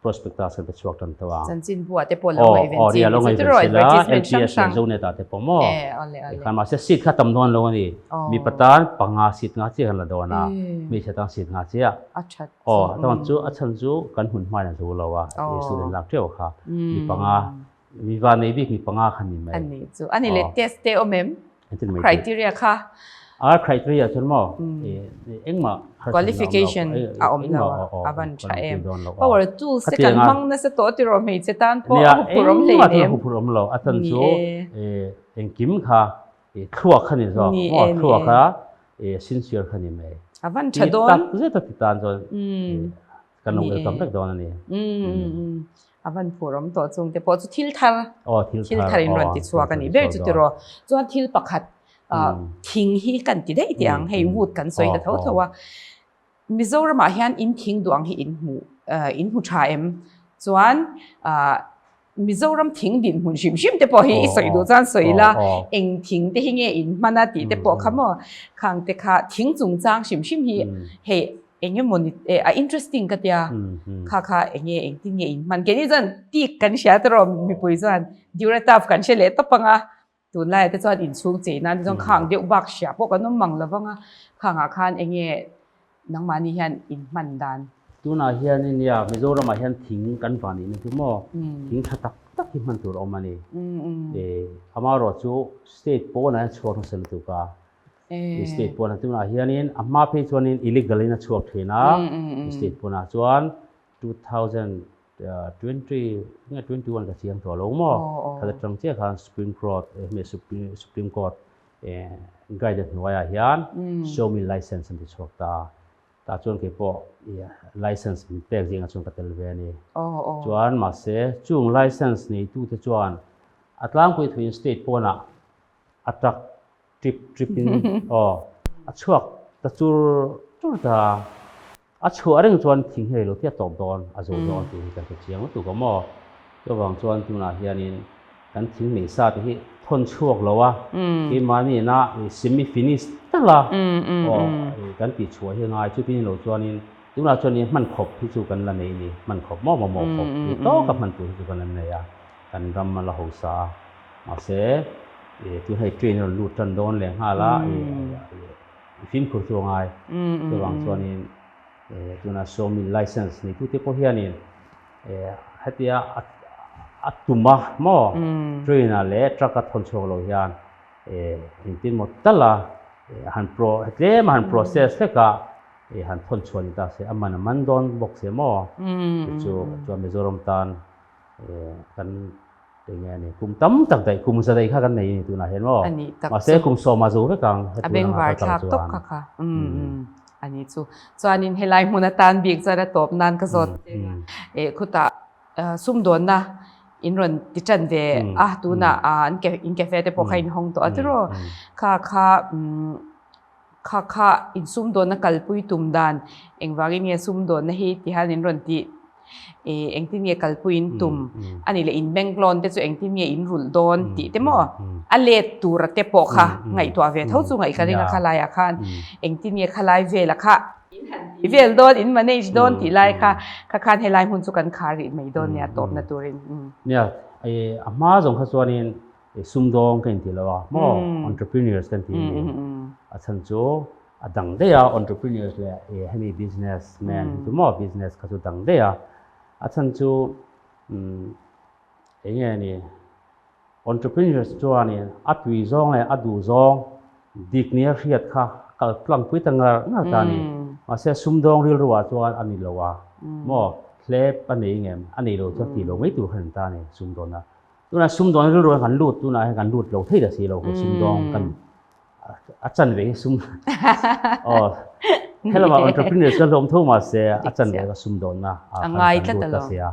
prospectus kan pe chhuak tan tawh a.
Chanchinbu ah te pawh lo ngaihven chi
ni chu tiraw advertisement hrang hrang. Zonet ah te pawh maw. Khan mahse seat kha tam dawn lo a ni. Mipa tan panga seat nga chiah kan la dawn a, hmeichhe tan seat nga chiah.
A that
chu. Aw chuan chu a chhan chu kan hun hmain a zo lo a, student lak teuh kha mi panga mi va nei bik mi panga kha ni mai.
A ni chu. A ni leh test te awm em? Criteria kha.
A criteria chuan maw engmah
qualification a awm lo a van tha em. Power tools te kan hmang nasa tawh tiraw hmeichhe tan pawh a huphurh awm hlei
nem. Engmah huphurh awm lo a chan chu engkim kha thluak kha ni zawk maw thluak kha sincere kha ni mai.
A van tha dawn.
Tak zet a ti tan chuan kan lo welcome vek dawn a ni.
A van phur awm tawh chung te pawh chu thil thar thil thar in rawn ti chhuak a ni ber chu tiraw chuan thil pakhat thing hi kan ti daih teh ang hei wood kan sawi ta tho tho a Mizoramah hian in thing duh ang hi in hmu in hmu tha em chuan Mizoram thing dinhmun hrim hrim te pawh hi i sawi duh chuan sawi ila eng thing te hi nge in hman a tih te pawh kha maw khang te kha thing chungchang hrim hrim hi hei eng emaw ni a interesting ka tia kha kha eng nge engtin nge in hman keini chuan tik kan hria te rawh mipui chuan Durataf kan hre leh tawp anga tunlai te chuan inchhung chei nan te chuan khang deuh bak hria pawh kan awm mang lo vang a khangah khan eng nge nangmahni hian in hman dan.
Tunah hianin nia Mizoramah hian thing kan van ih na chu maw thing tha tak tak hi hman tur a awm a ni. Amaherawhchu state pawnah hian chhuak nasa lutuk a. State pawnah tunah hianin a hma phei chuanin illegal in a chhuak thin a, state pawnah chuan 2020 nge 21 ka chiang tawh lo maw, khat atang chiah khan Supreme Court Supreme Court guide hnuaiah hian show me license an ti chhuak ta a. Tah chuan kei pawh license min pek zingah chuan ka tel ve a ni. Chuan mahse chung license neitute chuan a tlangpui thuin state pawnah a tak trip trip in aw a chhuak ta chur chur ta a chhuah reng chuan thing hi rei lo te a tawp dawn a zo dawn tih hi kan hre chiang lutuk a maw chuvang chuan tunah hianin kan thing nei sa te hi thawn chhuak lo a keimahni ina semi finish tal a aw kan tih chhuah hi a ngai chutin lo chuanin tunah chuan hman khawp hi chu kan la nei a ni hman khawp maw mamawh khawp ni tawka hman tur hi chu kan la nei a kan ram a la hausa a. Mahse, tun hei train a rawn lut tan dawn leh nghal a, i fimkhur chu a ngai. Chuvang chuanin tuna sawmil license neitute pawh hianin hetia a tum a maw train ah leh truck a thawn chhuak lo hian engtin maw tal a han pro tlem a han process hlek a han thawn chhuah ni ta se a man a man dawn bawk se maw chu chuan Mizoram tan kan Enge a ni? Kum tam tak daih, kum za daih kha kan nei a ni tunah hian maw?
A nih tak
Mahse
chu.
kum sawmah zo vek ang
A
hetu
beng
anga
var
ka kal
thlak tawp
chuan.
kha kha. Umm a ni chu. Chuanin helai hmun atan bik chuan a tawp nan ka zawt che a. Eh khutah sumdawnna in rawn ti tan ve a tunah an in cafe te pawh kha in hawng tawh a tiraw? Kha kha umm kha kha in sumdawnna kalpui tum dan engvangin nge sumdawnna hi ti hian in rawn tih ih engtin nge kalpui in tum a nih leh in bank loan te chu engtin nge in rulh dawn tih te maw a let tura te pawh kha ngaihtuah ve tho chu ngaih ka ring a khalaiah khan engtin nge khalai vela kha in han tih vel dawn in manage dawn tih lai kha kha khan helai hmun chu kan khar rih mai dawn nia tawpna turin.
Nia a hma zawng kha chuanin Sumdawng ka intih lo a maw entrepreneurs kan tih a ni. A chhan chu a dang daih a entrepreneurs leh hemi business man hi chu maw business kha chu dang daih a. A chhan chu eng nge ni entrepreneurs chuanin a tui zawng leh a duh zawng dik nia hriat kha kal tlangpui ta ngar ngar ta a ni. Mahse sumdawng rilruah chuan a ni lo a maw hlep a nei ngem a nei lo chuan tih lo mai tur kha an ta a ni sumdawnna. Tunah sumdawng rilru hian kan lut, tunah hian kan lut lo thei ta si lo ku sumdawng kan a chan ve hi sum aw helama entrepreneurs kan hlawm tho mahse a chan ve ka sumdawnna a kan kan lut ta sia.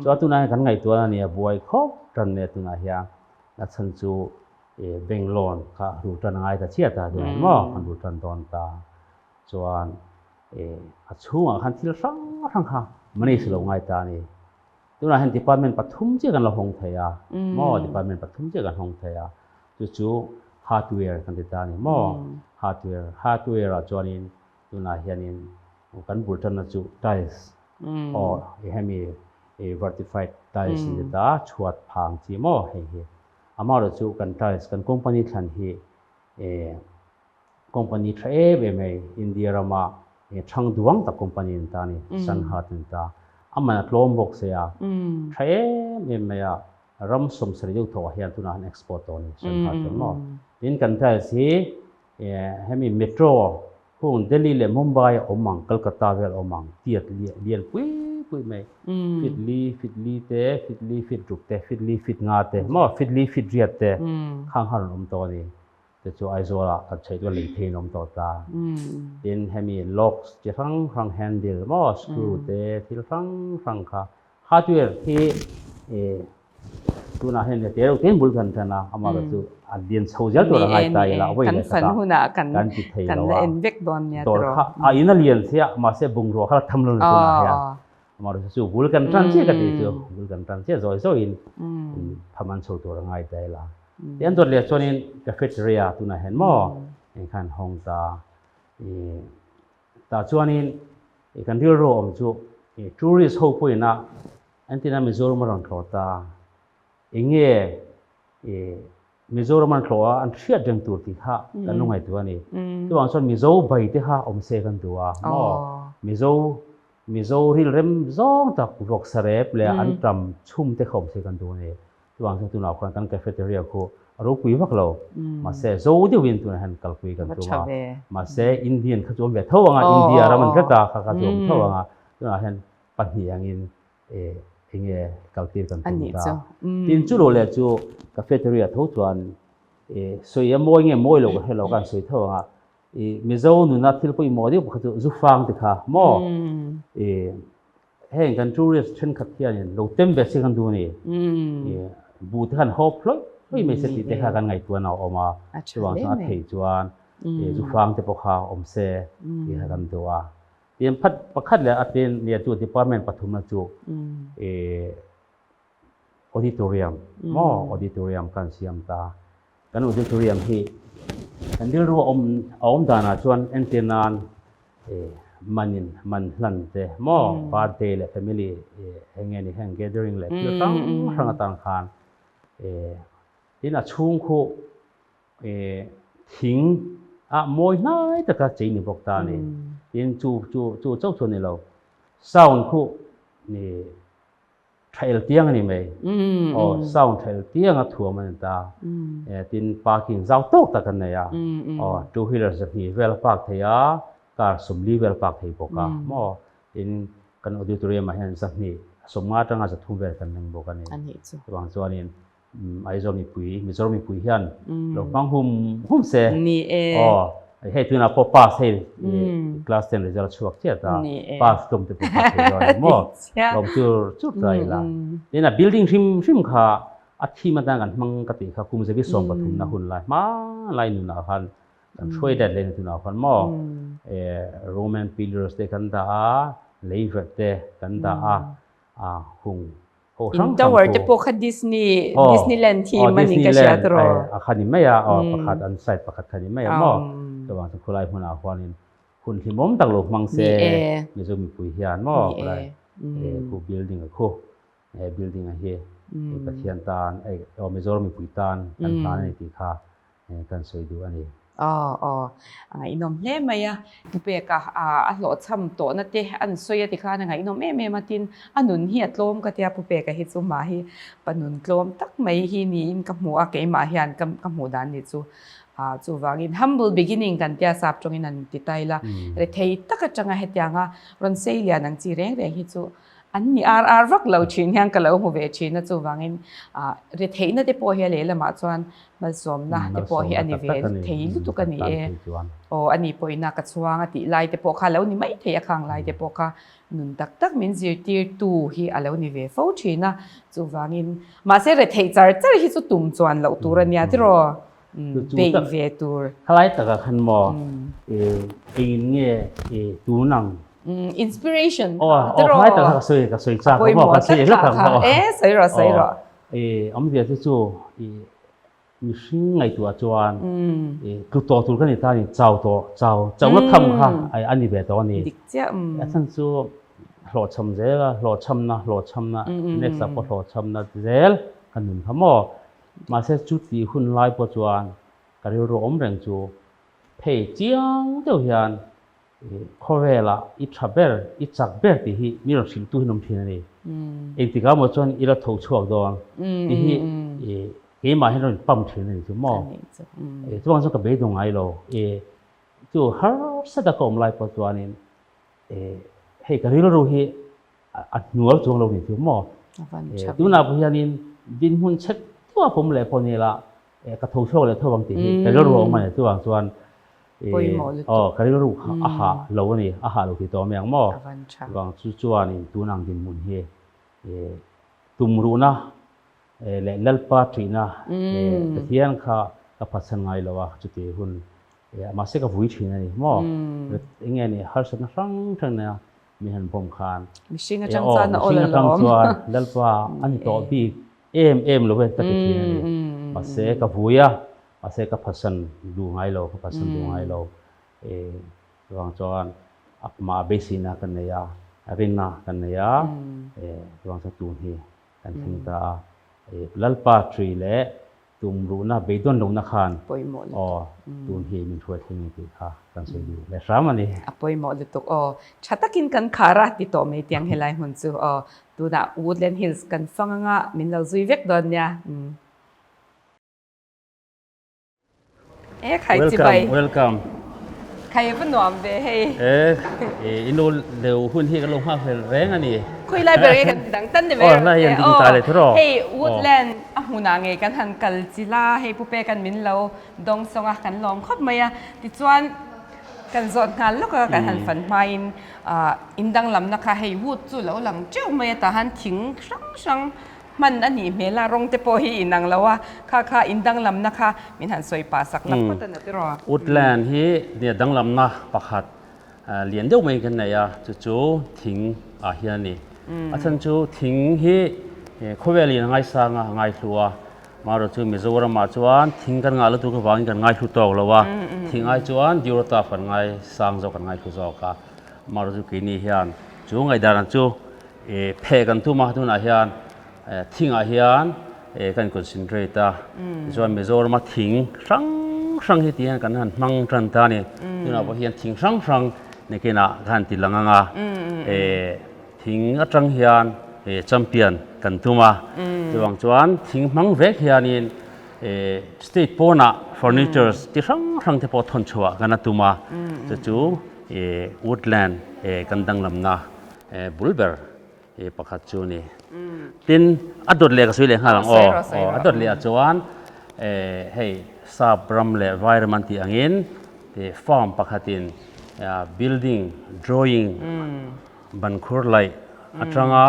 Chuan tunah hian kan ngaihtuahna a nia buai khawp tan mai a tunah hian a chhan chu bank loan kha ru tan a ngai ta chiah ta tunah hian maw kan ru tan dawn ta chuan a chhungah khan thil hrang hrang kha manage lo ngai ta a ni. Tunah hian department pathum chiah kan la hawng thei a maw, department pathum chiah kan hawng thei a, chu chu hardware kan ti ta a ni maw, hardware, hardware ah chuanin tunah hianin kan bul tanna chu tiles aw hemi vertified tiles an ti ta a, chhuat phang chi maw hei hi, amaherawhchu kan tiles kan company thlan hi Company tha em em hei India rama thang duang tak company an ta a ni, Sanhat an ta. A man a tlawm bawk se a, tha em em mai a, ram sawmsarih deuh thawkah hian tunah han export tawh a ni Sanhat chuan maw. Tin kan tiles hi hemi metro hung Delhi leh Mumbai a awm ang, Kolkata vel a awm ang tiat lian pui pui mai, feet li, feet li te, feet li feet ruk te, feet li feet nga te maw, feet li feet riat te khang kha rawn awm tawh a ni. Te chu Aizawlah kan chheih chu lei theiin awm tawh ta. Tin hemi locks chi hrang hrang handle maw screw te thil hrang hrang kha hardware hi tunah hian te reuh te bul kan tan a amaherawh chu a lian chho zel tur a ngai ta ila a vawi leh khatah kan ti thei lo a dawr kha a in a lian sia mahse bungrua kha la tham lo ni tunah hian amaherawh chu bul kan tan chiah ka tih chu bul kan tan chiah zawi zawiin pham an chho tur a ngai ta ila. Tian dawt leh chuanin cafeteria tunah hian maw eng khan hawng ta i tah chuanin i kan rilru awm chu i tourist ho pawhin a entirna Mizoram a rawn thlawh ta eng nge i Mizoram an thlawh a an hriat reng tur tih kha kan lo ngaihtuah a ni. Chuvang chuan Mizo bai te kha awm se kan duh a maw Mizo Mizo rilrem zawng tak vawksa rep leh an tam chhum te kha awm se kan duh a ni. Chuvang chuan tunah khuan kan cafeteria khu a ropui vak lo. Mahse zo deuhin tunah hian kalpui kan tum a. Mahse Indian kha chu awm ve tho ang a, India ram an hret a, kha kha chu awm tho ang a. Tunah hian pahnih angin eng nge kaltir kan tum ta. Tin chu lo leh chu cafeteria tho chuan sawi a mawi nge mawi lo ka hre lo ka han sawi tho ang a. Mizo nuna thil pawimawh deuh pakhat chu zufang ti kha maw? Heng kan tourist thenkhat hianin lo tem ve se kan duh a ni. Buh te khan hawp hlawih hlawih mai se tih te kha kan ngaihtuahna a awm a. Chuvang chuan a theih chuan zufang te pawh kha awm se tih kha kan duh a. Tin phat pakhat leh a tin nia chu department pathumna chu auditorium maw auditorium kan siam ta. Kan auditorium hi kan rilru a awm a awm danah chuan entir nan manin man hlan te maw birthday leh family eng nge ni heng gathering leh thil hrang hrang atan khan tin a chhung khu thing a mawi hnai taka chei ni bawk ta a ni. Tin chu chu chu chauh chu a ni lo sound khu Thael tiang a ni mai. Aw, sound thael tianga thuam a ni ta. Tin, parking zau tawk tak an nei a. Aw, two wheeler zahnih vel a park thei a, car sawmli vel a park thei bawk a. Maw? Tin, kan auditorium ah hian zahnih, sawmnga atanga zathum vel kan reng bawk a ni. Chuvang chuanin Aizawl mipui, Mizoram mipui hian lo hmang hum hum se.
Ni e.
Aw, hei tunah pawh pass hei class ten result a chhuak chiah ta.
Ni e.
Pass tlawm te pawh kha thei dawn em maw? Lawm chur chur ta ila. Tin a building hrim hrim kha a thim atan kan hmang ka tih kha kum zabi 13 na hun lai hma lai nunah khan kan hruai dat leh na tunah khan maw Roman pillars te kan dah a, leiverh te kan dah a, a hung
Ho hrang hrang Tower te pawh kha Disney Disneyland theme a ni ka hria tawh.
A kha ni mai a, aw pakhat an side pakhat kha ni mai a maw. Chuvang chu khulai hmunah huanin hun hlimawm tak lo hmang se Mizo mipui hian maw khulai khu building a khu building a hi Pathian tan aw Mizoram mipui tan kan hlan a ni tih kha kan sawi duh a ni.
Aw aw, a ngaihnawm hle mai a. Pu Peka a hlawhchham tawhna te an sawi a tikhan a ngaihnawm em em a, tin a nun hi a tlawm ka tia Pu Peka hi chu mah hi pa nun tlawm tak mai hi niin ka hmu a, keimah hian ka ka hmuh dan ni chu. Chuvangin humble beginning kan tia sap tawngin an ti tai la, rethei tak atanga hetianga rawn sei lian ang chi reng reng hi chu An ni ar ar vak lo thin hian ka lo hmu ve thin a, chuvangin retheihna te pawh hi a lehlamah chuan malsawmna te pawh hi a ni ve thei lutuk a ni e. Aw a ni pawhina ka chhuang a tih lai te pawh kha a lo ni mai thei a, khang lai te pawh kha nun tak tak min zirtirtu hi a lo ni ve fo thin a, chuvangin mahse retheih char char hi chu tum chuan loh tur a nia tiraw? Beih ve tur.
Khalai takah khan maw engin nge tun ang
Inspiration
kha tiraw? Aw, ka sawi ka sawi chak maw ka sawi hlak ang maw.
E sawi rawh sawi rawh.
E awmzia chu chu i mihring ngaihtuah chuan e tlu tawh tur ka ni ta ni chau tawh chau chau na tham kha a ni ve tawh a ni.
Dik chiah.
A chhan chu hlawhchham zel a hlawhchhamna hlawhchhamna next ah pawh hlawhchhamna zel ka nun kha maw. Mahse chu tih hun lai pawh chuan ka rilru awm reng chu phei chiang deuh hian Khawvelah i tha ber, i chak ber tih hi mi rawn hrilhtu hi an awm thin a ni. Engtikah maw chuan i la tho chhuak dawn tih hi keimah hian rawn pump thin a ni chu maw. Chuvang chuan ka beidawng ngai lo. Chu harsa taka awm lai pawh chuanin hei ka rilru hi a hnual chuang lo ni chu maw. Tunah pawh hianin dinhmun chhet deuha pawm leh pawh ni la ka tho chhuak leh tho ang tih hi ka rilru a awm a ni. Chuvang chuan aw ka rilru kha a hah lo a ni, a hah lo tih tawh mai ang maw. Chuvang chu chuanin tun ang dinhmun hi tumruhna leh Lalpa ṭihna Pathian kha ka phatsan ngai lo a, chuti hun mahse ka vui ṭhin a ni maw. Eng nge ni harsatna hrang hrang nia mi han bawm khan.
Mihring atang chuan a awl alawm.
Mihring atang chuan Lalpa a ni tawh bik em em lo e ka ti thin a ni. Mahse ka vui a, mahse ka phatsan duh ngai lo, ka phatsan duh ngai lo. Chuvang chuan amah beiseina ka nei a, rinna ka nei a, chuvang chuan tun hi kan thleng ta a. Lalpa ṭi leh Tumruhna, beidawn lohna khan aw tun hi min hruai thleng ni tih kha kan sawi duh leh hram a ni.
A pawimawh lutuk aw. Tha takin kan khar a ti tawh mai tiang helai hmun chu aw. Tunah Woodland Hills kan fang anga min lo zui vek dawn nia. E khai chi bai.
Welcome, welcome.
Khai va nuam ve hei.
E, i nu leu hun hi kan lo nghak hlel reng a ni.
Khui lai ber nge kan ti dang tan ni mai.
Aw, lai hian ding ta le thu rawh.
Hei Woodland a hmunah nge kan han kal chi la, hei pu pe kan min lo dawng sawng a, kan lawm khawp mai a. Tichuan kan zawt nghal lawk a, kan han fan hmain in danglamna kha hei wood chu lo lang teuh mai a, tah han thing hrang hrang Hman a nih hmel a, rawng te pawh hi inang lo a, kha kha in danglamna kha min han sawi pah sak lak phawt a na tiraw?
Woodland hi nia danglamna pakhat lian deuh mai kan nei a, chu chu thing ah hian a ni. A chhan chu thing hi khawvel in a ngaisang a, a ngaihlu a, marawh chu Mizoram ah chuan thing kan ngah lutuk avangin kan ngaihlu tawk lo a, thing ai chuan Durotaf kan ngaisang zawk kan ngaihlu zawk a, marawh chu keini hian chu ngaihdan chu Pheh kan tum a, tunah hian thingah hian kan concentrate a, tichuan Mizorama thing hrang hrang hi tihian kan han hmang tan ta a ni. Tunah pawh hian thing hrang hrang nakinah ka han ti lang ang a, thing atang hian champion kan tum a, chuvang chuan thing hmang vek hianin state pawnah furnitures chi hrang hrang te pawh thawn chhuah kan a tum a, chu chu woodland kan danglamna bul ber pakhat chu a ni. Tin, a dawt leh ka sawi leh nghal ang aw. A dawt leh ah chuan hei sap ram leh vai ram an tih angin farm pakhatin building drawing bankhur laih atanga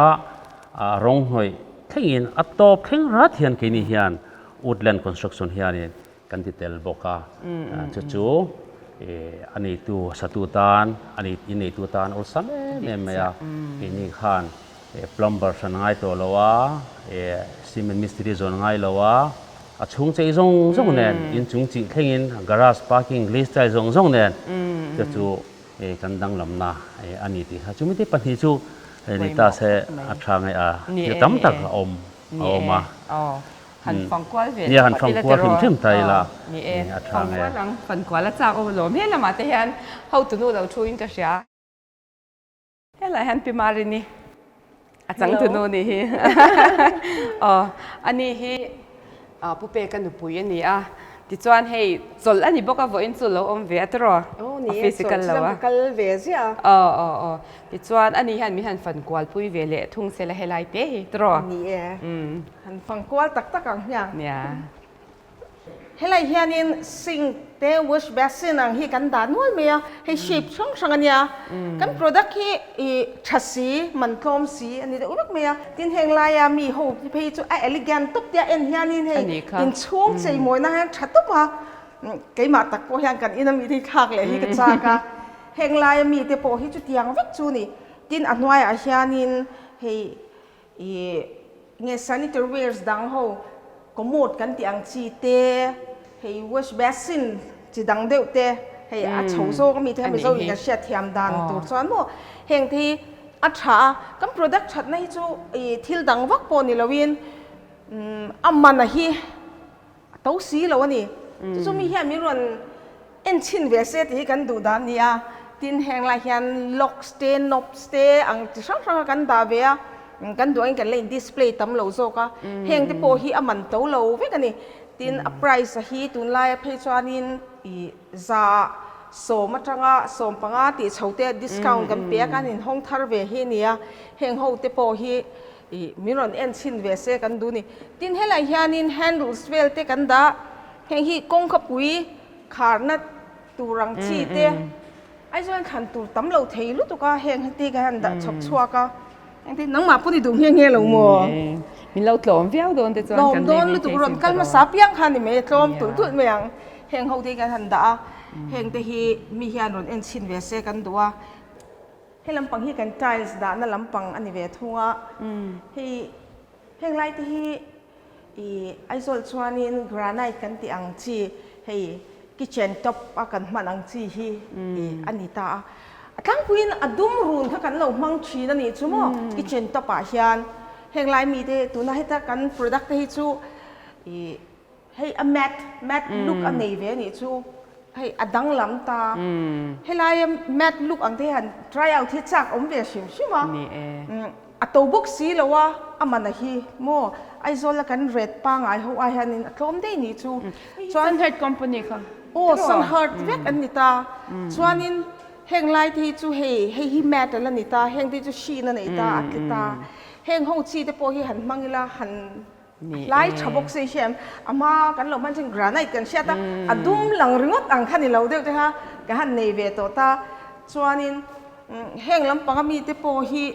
rawng hnawih thlengin a tawp thleng rat hian keini hian woodland construction hianin kan ti tel bawk a, chu chu a neitu satu tan a nei in neitu tan awlsam em em mai a, keini khan plumber hran a ngai tawh lo a, cement mistiri zawn a ngai lo a, a chhung chei zawng zawng nen inchung chih thlengin garage parking glaze tile zawng zawng nen chu chu kan danglamna a ni tih kha chumi te pahnih chu ni ta se a tha nge a thil tam tak a awm a awm a.
Han fangkual ve
Nia han fangkual hrim hrim ta ila.
Ni e, fangkual ang, fankual a chak awm alawm. He lamah te hian hotunu lo thu in ka hria. Helai hian Pi Marini a changtunu ni hi. Aw, ani hi Pu Peka nupui a ni a. Tichuan hei chawlh a ni bawk a, vawiin chu lo awm ve a tiraw?
Aw ni e, chawlh chu ka kal ve ziah a.
Aw aw aw. Tichuan ani hian min han fan kual pui ve leh thung sela helai te hi tiraw?
Ni e, han fan kual tak tak ang hian.
Nia.
Helai hianin sink te wash basin ang hi kan dah nual mai a, hei shape hrang hrang a nia. Kan product hi i tha si, man tlawm si a ni deuh vek mai a. Tin heng laia mi ho phei chu a elegant tawp tia en hianin hei inchhung cheimawina hian tha tawp a, keimah tak pawh hian kan ina mite hi thlak leh hi ka chak a, heng laia mite pawh hi chutiang vek chu ni. Tin a hnuaiah hianin hei ih nge sanitary wares dang ho commode kan tih ang chi te, hei wash basin chi dang deuh te hei a chho zawk ami te kha Mizo in kan hriat thiam dan tur chuan maw heng te hi a tha a, kan product thatna hi chu ih thil dang vak pawh ni loin a man a hi a to si lo a ni. Chu chu mi hian min rawn en chhin ve se tih hi kan duh dan a ni a, tin heng lai hian locks te knobs te ang chi hrang hrang a kan dah ve a, kan duh angin kan la in display tam lo zawk a, heng te pawh hi a man to lo vek a ni. Tin a price a hi tunlaia phei chuanin ih za sawm atanga 15 tih chho te discount kan pe a kan inhawng thar ve hi a ni a, heng ho te pawh hi ih min rawn en chhin ve se kan duh a ni. Tin helai hianin handles vel te kan dah, heng hi kawngkhapui kharna tur ang chi te Aizawl thlan tur tam lo thei lutuk a, heng hi te kan han dah chhawk chhuak a, engtin nangmah pawh ni duh nghe nghe lo maw?
Min lo tlawm viau dawn te chuan
kan lei mai thei sin kal hmasa piang kha ni mai a tlawm tulh tulh mai ang, heng ho te hi kan han dah a, heng te hi mi hian rawn en chhin ve se kan duh a, he lampang hi kan tiles dahna lampang a ni ve thung a, hei heng lai te hi Ih Aizawl chuanin granite kan tih ang chi hei kitchen top a kan hman ang chi hi ih a ni ta a. A tlangpuiin a dum run kha kan lo hmang thin a nih chu maw kitchen top ah hian heng lai mite tuna heta kan product te hi chu ih hei a matte matte look a nei ve a nih chu hei a danglam ta. Helaia matte look ang te hi han try out hi chak awm ve hrim hrim a. A to bawk si lo a, a man a hi maw? Aizawl a kan ret pangai ho ai hianin a tlawm daih nih chu.
Chuan Sunherd company kha.
Aw sun hard vek an ni ta. Chuanin heng lai te hi chu hei hei hi metal a ni ta, heng te hi chu hrin a nei ta, a tle ta. Heng ho chi te pawh hi han hmang ila han hlai tha bawk se hi em? A hma kan lo hman chuan granite kan hriat a, a dum lang ringawt ang kha ni lo deuh te kha ka han nei ve tawh ta. Chuanin heng lampang ami te pawh hi.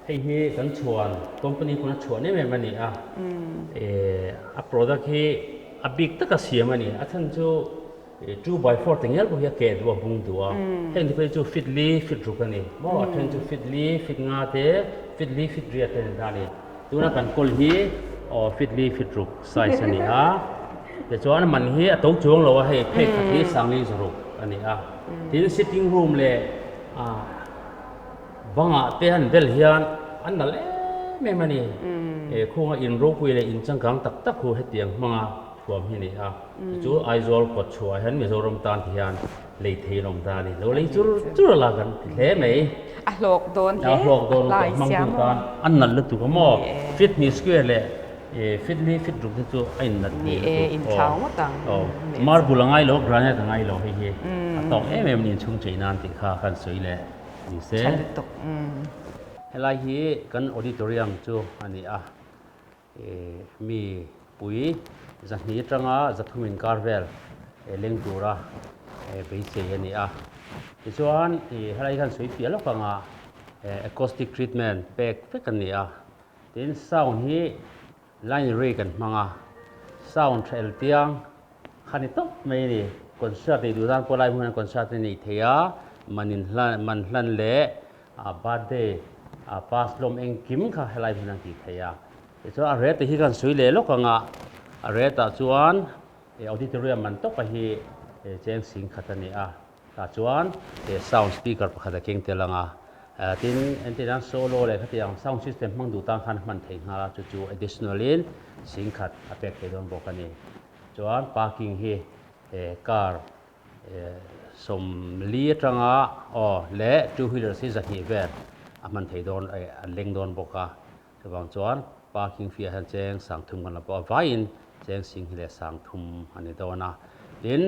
Hei hi kan chhuan company pawn a chhuan em em a ni a, a product hi a bik taka siam a ni. A chhan chu 2 by 4 te ngial pawh hi a keh duh a, bung duh a. Heng te phei chu fit li fit ruk a ni maw? A then chu fit li fit nga te, fit li fit riat te a ni ta a ni. Tuna kan kawl hi aw fit li fit ruk size a ni a. Tichuan a man hi a to chuang lo a, hei phei khat hi sangli zaruk a ni a. Tin sitting room leh bangah te han bel hian an nalh em em a ni. Khunga in ropui leh in changkang tak tak hu hetiang hmanga thuam hi a ni a. Chu Aizawl kawt chhuah hian Mizoram tan ti hian lei thei an awm ta a ni. Lo lei chur chur a la kan ti hle mai.
A hlawk dawn hle.
A hlawk dawn lutuk a, hmangtu tan an nalh lutuk a maw? Fit hnih square leh fit li fit ruk te chu a innat hmel lutuk.
Ni e, inthlau ngawt ang.
Marble a ngai lo, granite a ngai lo hei hi a tawk em em a ni inchhung chei nan tih kha kan sawi leh ni se.
Tha lutuk.
Helai hi kan auditorium chu a ni a. Mi pui zahnih atanga zathum inkar vel leng tura beisei a ni a. Tichuan helai hian sawi piah lawk anga acoustic treatment pek vek a ni a. Tin sound hi line array kan hmang a, sound tha el tiang kha ni tawp mai a ni. Concert nei duh tan pawh lai hmun hian concert a nei thei a, man inhlan man hlan leh A birthday a pass hlawm engkim kha helai hmun an tih theih a. Tichuan a rate hi kan sawi leh lawk ang a, a rate ah chuan auditorium man tawka hi cheng sing khat a ni a, tah chuan sound speaker pakhat a keng tel ang a, tin entir nan solo leh khatiang sound system hmang duh tan khan hman theih nghal a, chu chu additional in sing khat a pek theih dawn bawk a ni. Chuan parking hi car 40 atanga aw leh two wheelers hi 200 vel a hman thei dawn an leng dawn bawk a, chuvang chuan parking fee ah hian cheng 30 kan la pawh a vaiin cheng 10 leh 30 a ni dawn a. Tin,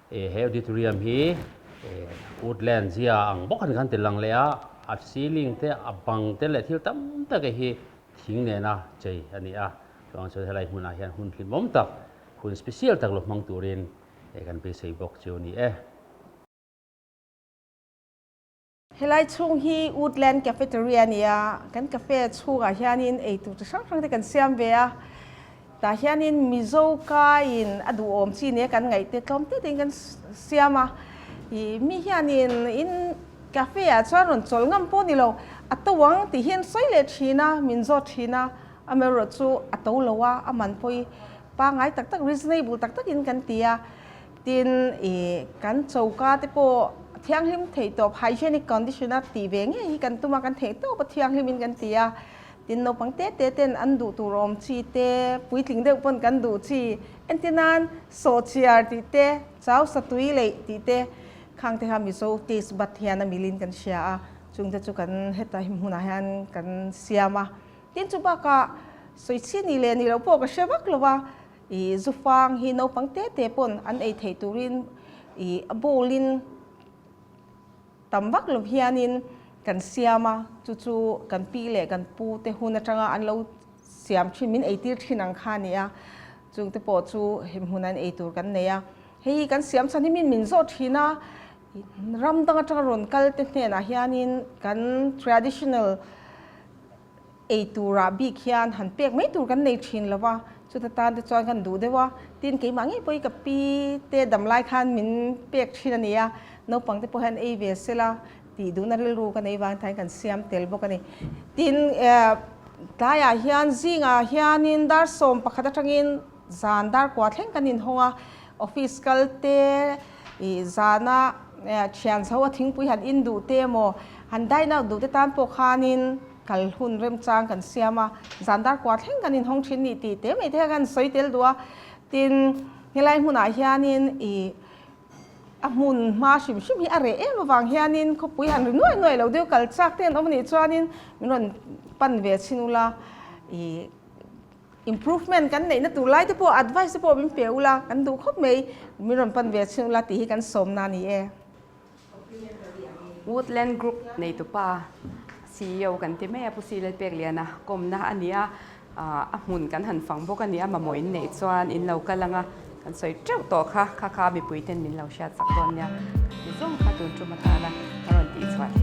he auditorium hi woodland zia ang bawk a ni khan ti lang leh a, a ceiling te a bang te leh thil tam tak hi thing nena chei a ni a, chuvang chuan helai hmunah hian hun hlimawm tak hun special tak lo hmang turin Hei kan beisei bawk chu a ni e.
Helai chhung hi Woodland Cafeteria a ni a, kan cafe chhungah hianin eitur chi hrang hrang te kan siam ve a, tah hianin Mizo kaiin a duhawm chi nia kan ngaih te tlawm te tein kan siam a, ih mi hianin in cafe ah chuan rawn chawl ngam pawh ni lo, a to ang tih hi an sawi leh thin a, min zawt thin a, amaherawh chu a to lo a, a man pawh hi Pangngai tak tak, reasonable tak takin kan ti a, tin ih kan choka te pawh thianghlim theih tawp, hygienic condition a tih ve ngei hi kan tum a, kan theih tawp a thianghlimin kan ti a, tin naupang te te ten an duh tur awm chi te, puitling deuh pawn kan duh chi, entir nan sawhchiar tih te, chau satui leih tih te, khang te kha Mizo taste bud hian a milin kan hria a, chung te chu kan heta hmunah hian kan siam a. Tin chu bakah sawichhi ni leh ni loh pawh ka hre vak lo a, ih zufang hi naupang te te pawn an ei theih turin ih a bowl in tam vak lo hianin kan siam a, chu chu kan pi leh kan pu te hun atanga an lo siam thin min eitir thin ang kha a ni a, chungte pawh chu hemi hmunah an ei tur kan nei a, hei hi kan siam chhan hi min min zawh thin a, ram dang atanga rawn kal te hnenah hianin kan traditional ei turah bik hian han pek mai tur kan nei thin lo va, chuta tan te chuan kan duh deuh a, tin keimah ngei pawh hi ka pi te dam lai khan min pek thin a ni a, naupang te pawh hian ei ve se la Tih duhna rilru ka nei vang thain kan siam tel bawk a ni. Tin, tlaiah hian zingah hianin dar 11 atangin zan dar kua thleng kan inhawng a, office kal te, ih zana thian chho a thingpui han in duh te emaw han dine out duh te tan pawh khanin kal hun remchang kan siam a, zan dar kua thleng kan inhawng thin nih tih te mai te kha kan sawi tel duh a. Tin, helai hmunah hianin ih A hmun hma hrim hrim hi a reh em avang hianin khawpui han ri nuai nuai lo deuh kal chak te an awm anih chuanin min rawn pan ve chhin ula ih improvement kan neihna tur lai te pawh advice te pawh min pe ula kan duh khawp mai min rawn pan ve chhin ula tih hi kan sawmna a ni e.
Woodland Group neitupa CEO kan ti mai a Pu Silalpekliana kawmna a ni a. A hmun kan han fang bawk a ni a, mamawh in neih chuan in lo kal ang a, kan sawi teuh tawh kha, kha kha mipui ten min lo hriat chak dawn nia, ka ti zawng kha tun tum atana ka rawn tih chhuah theih.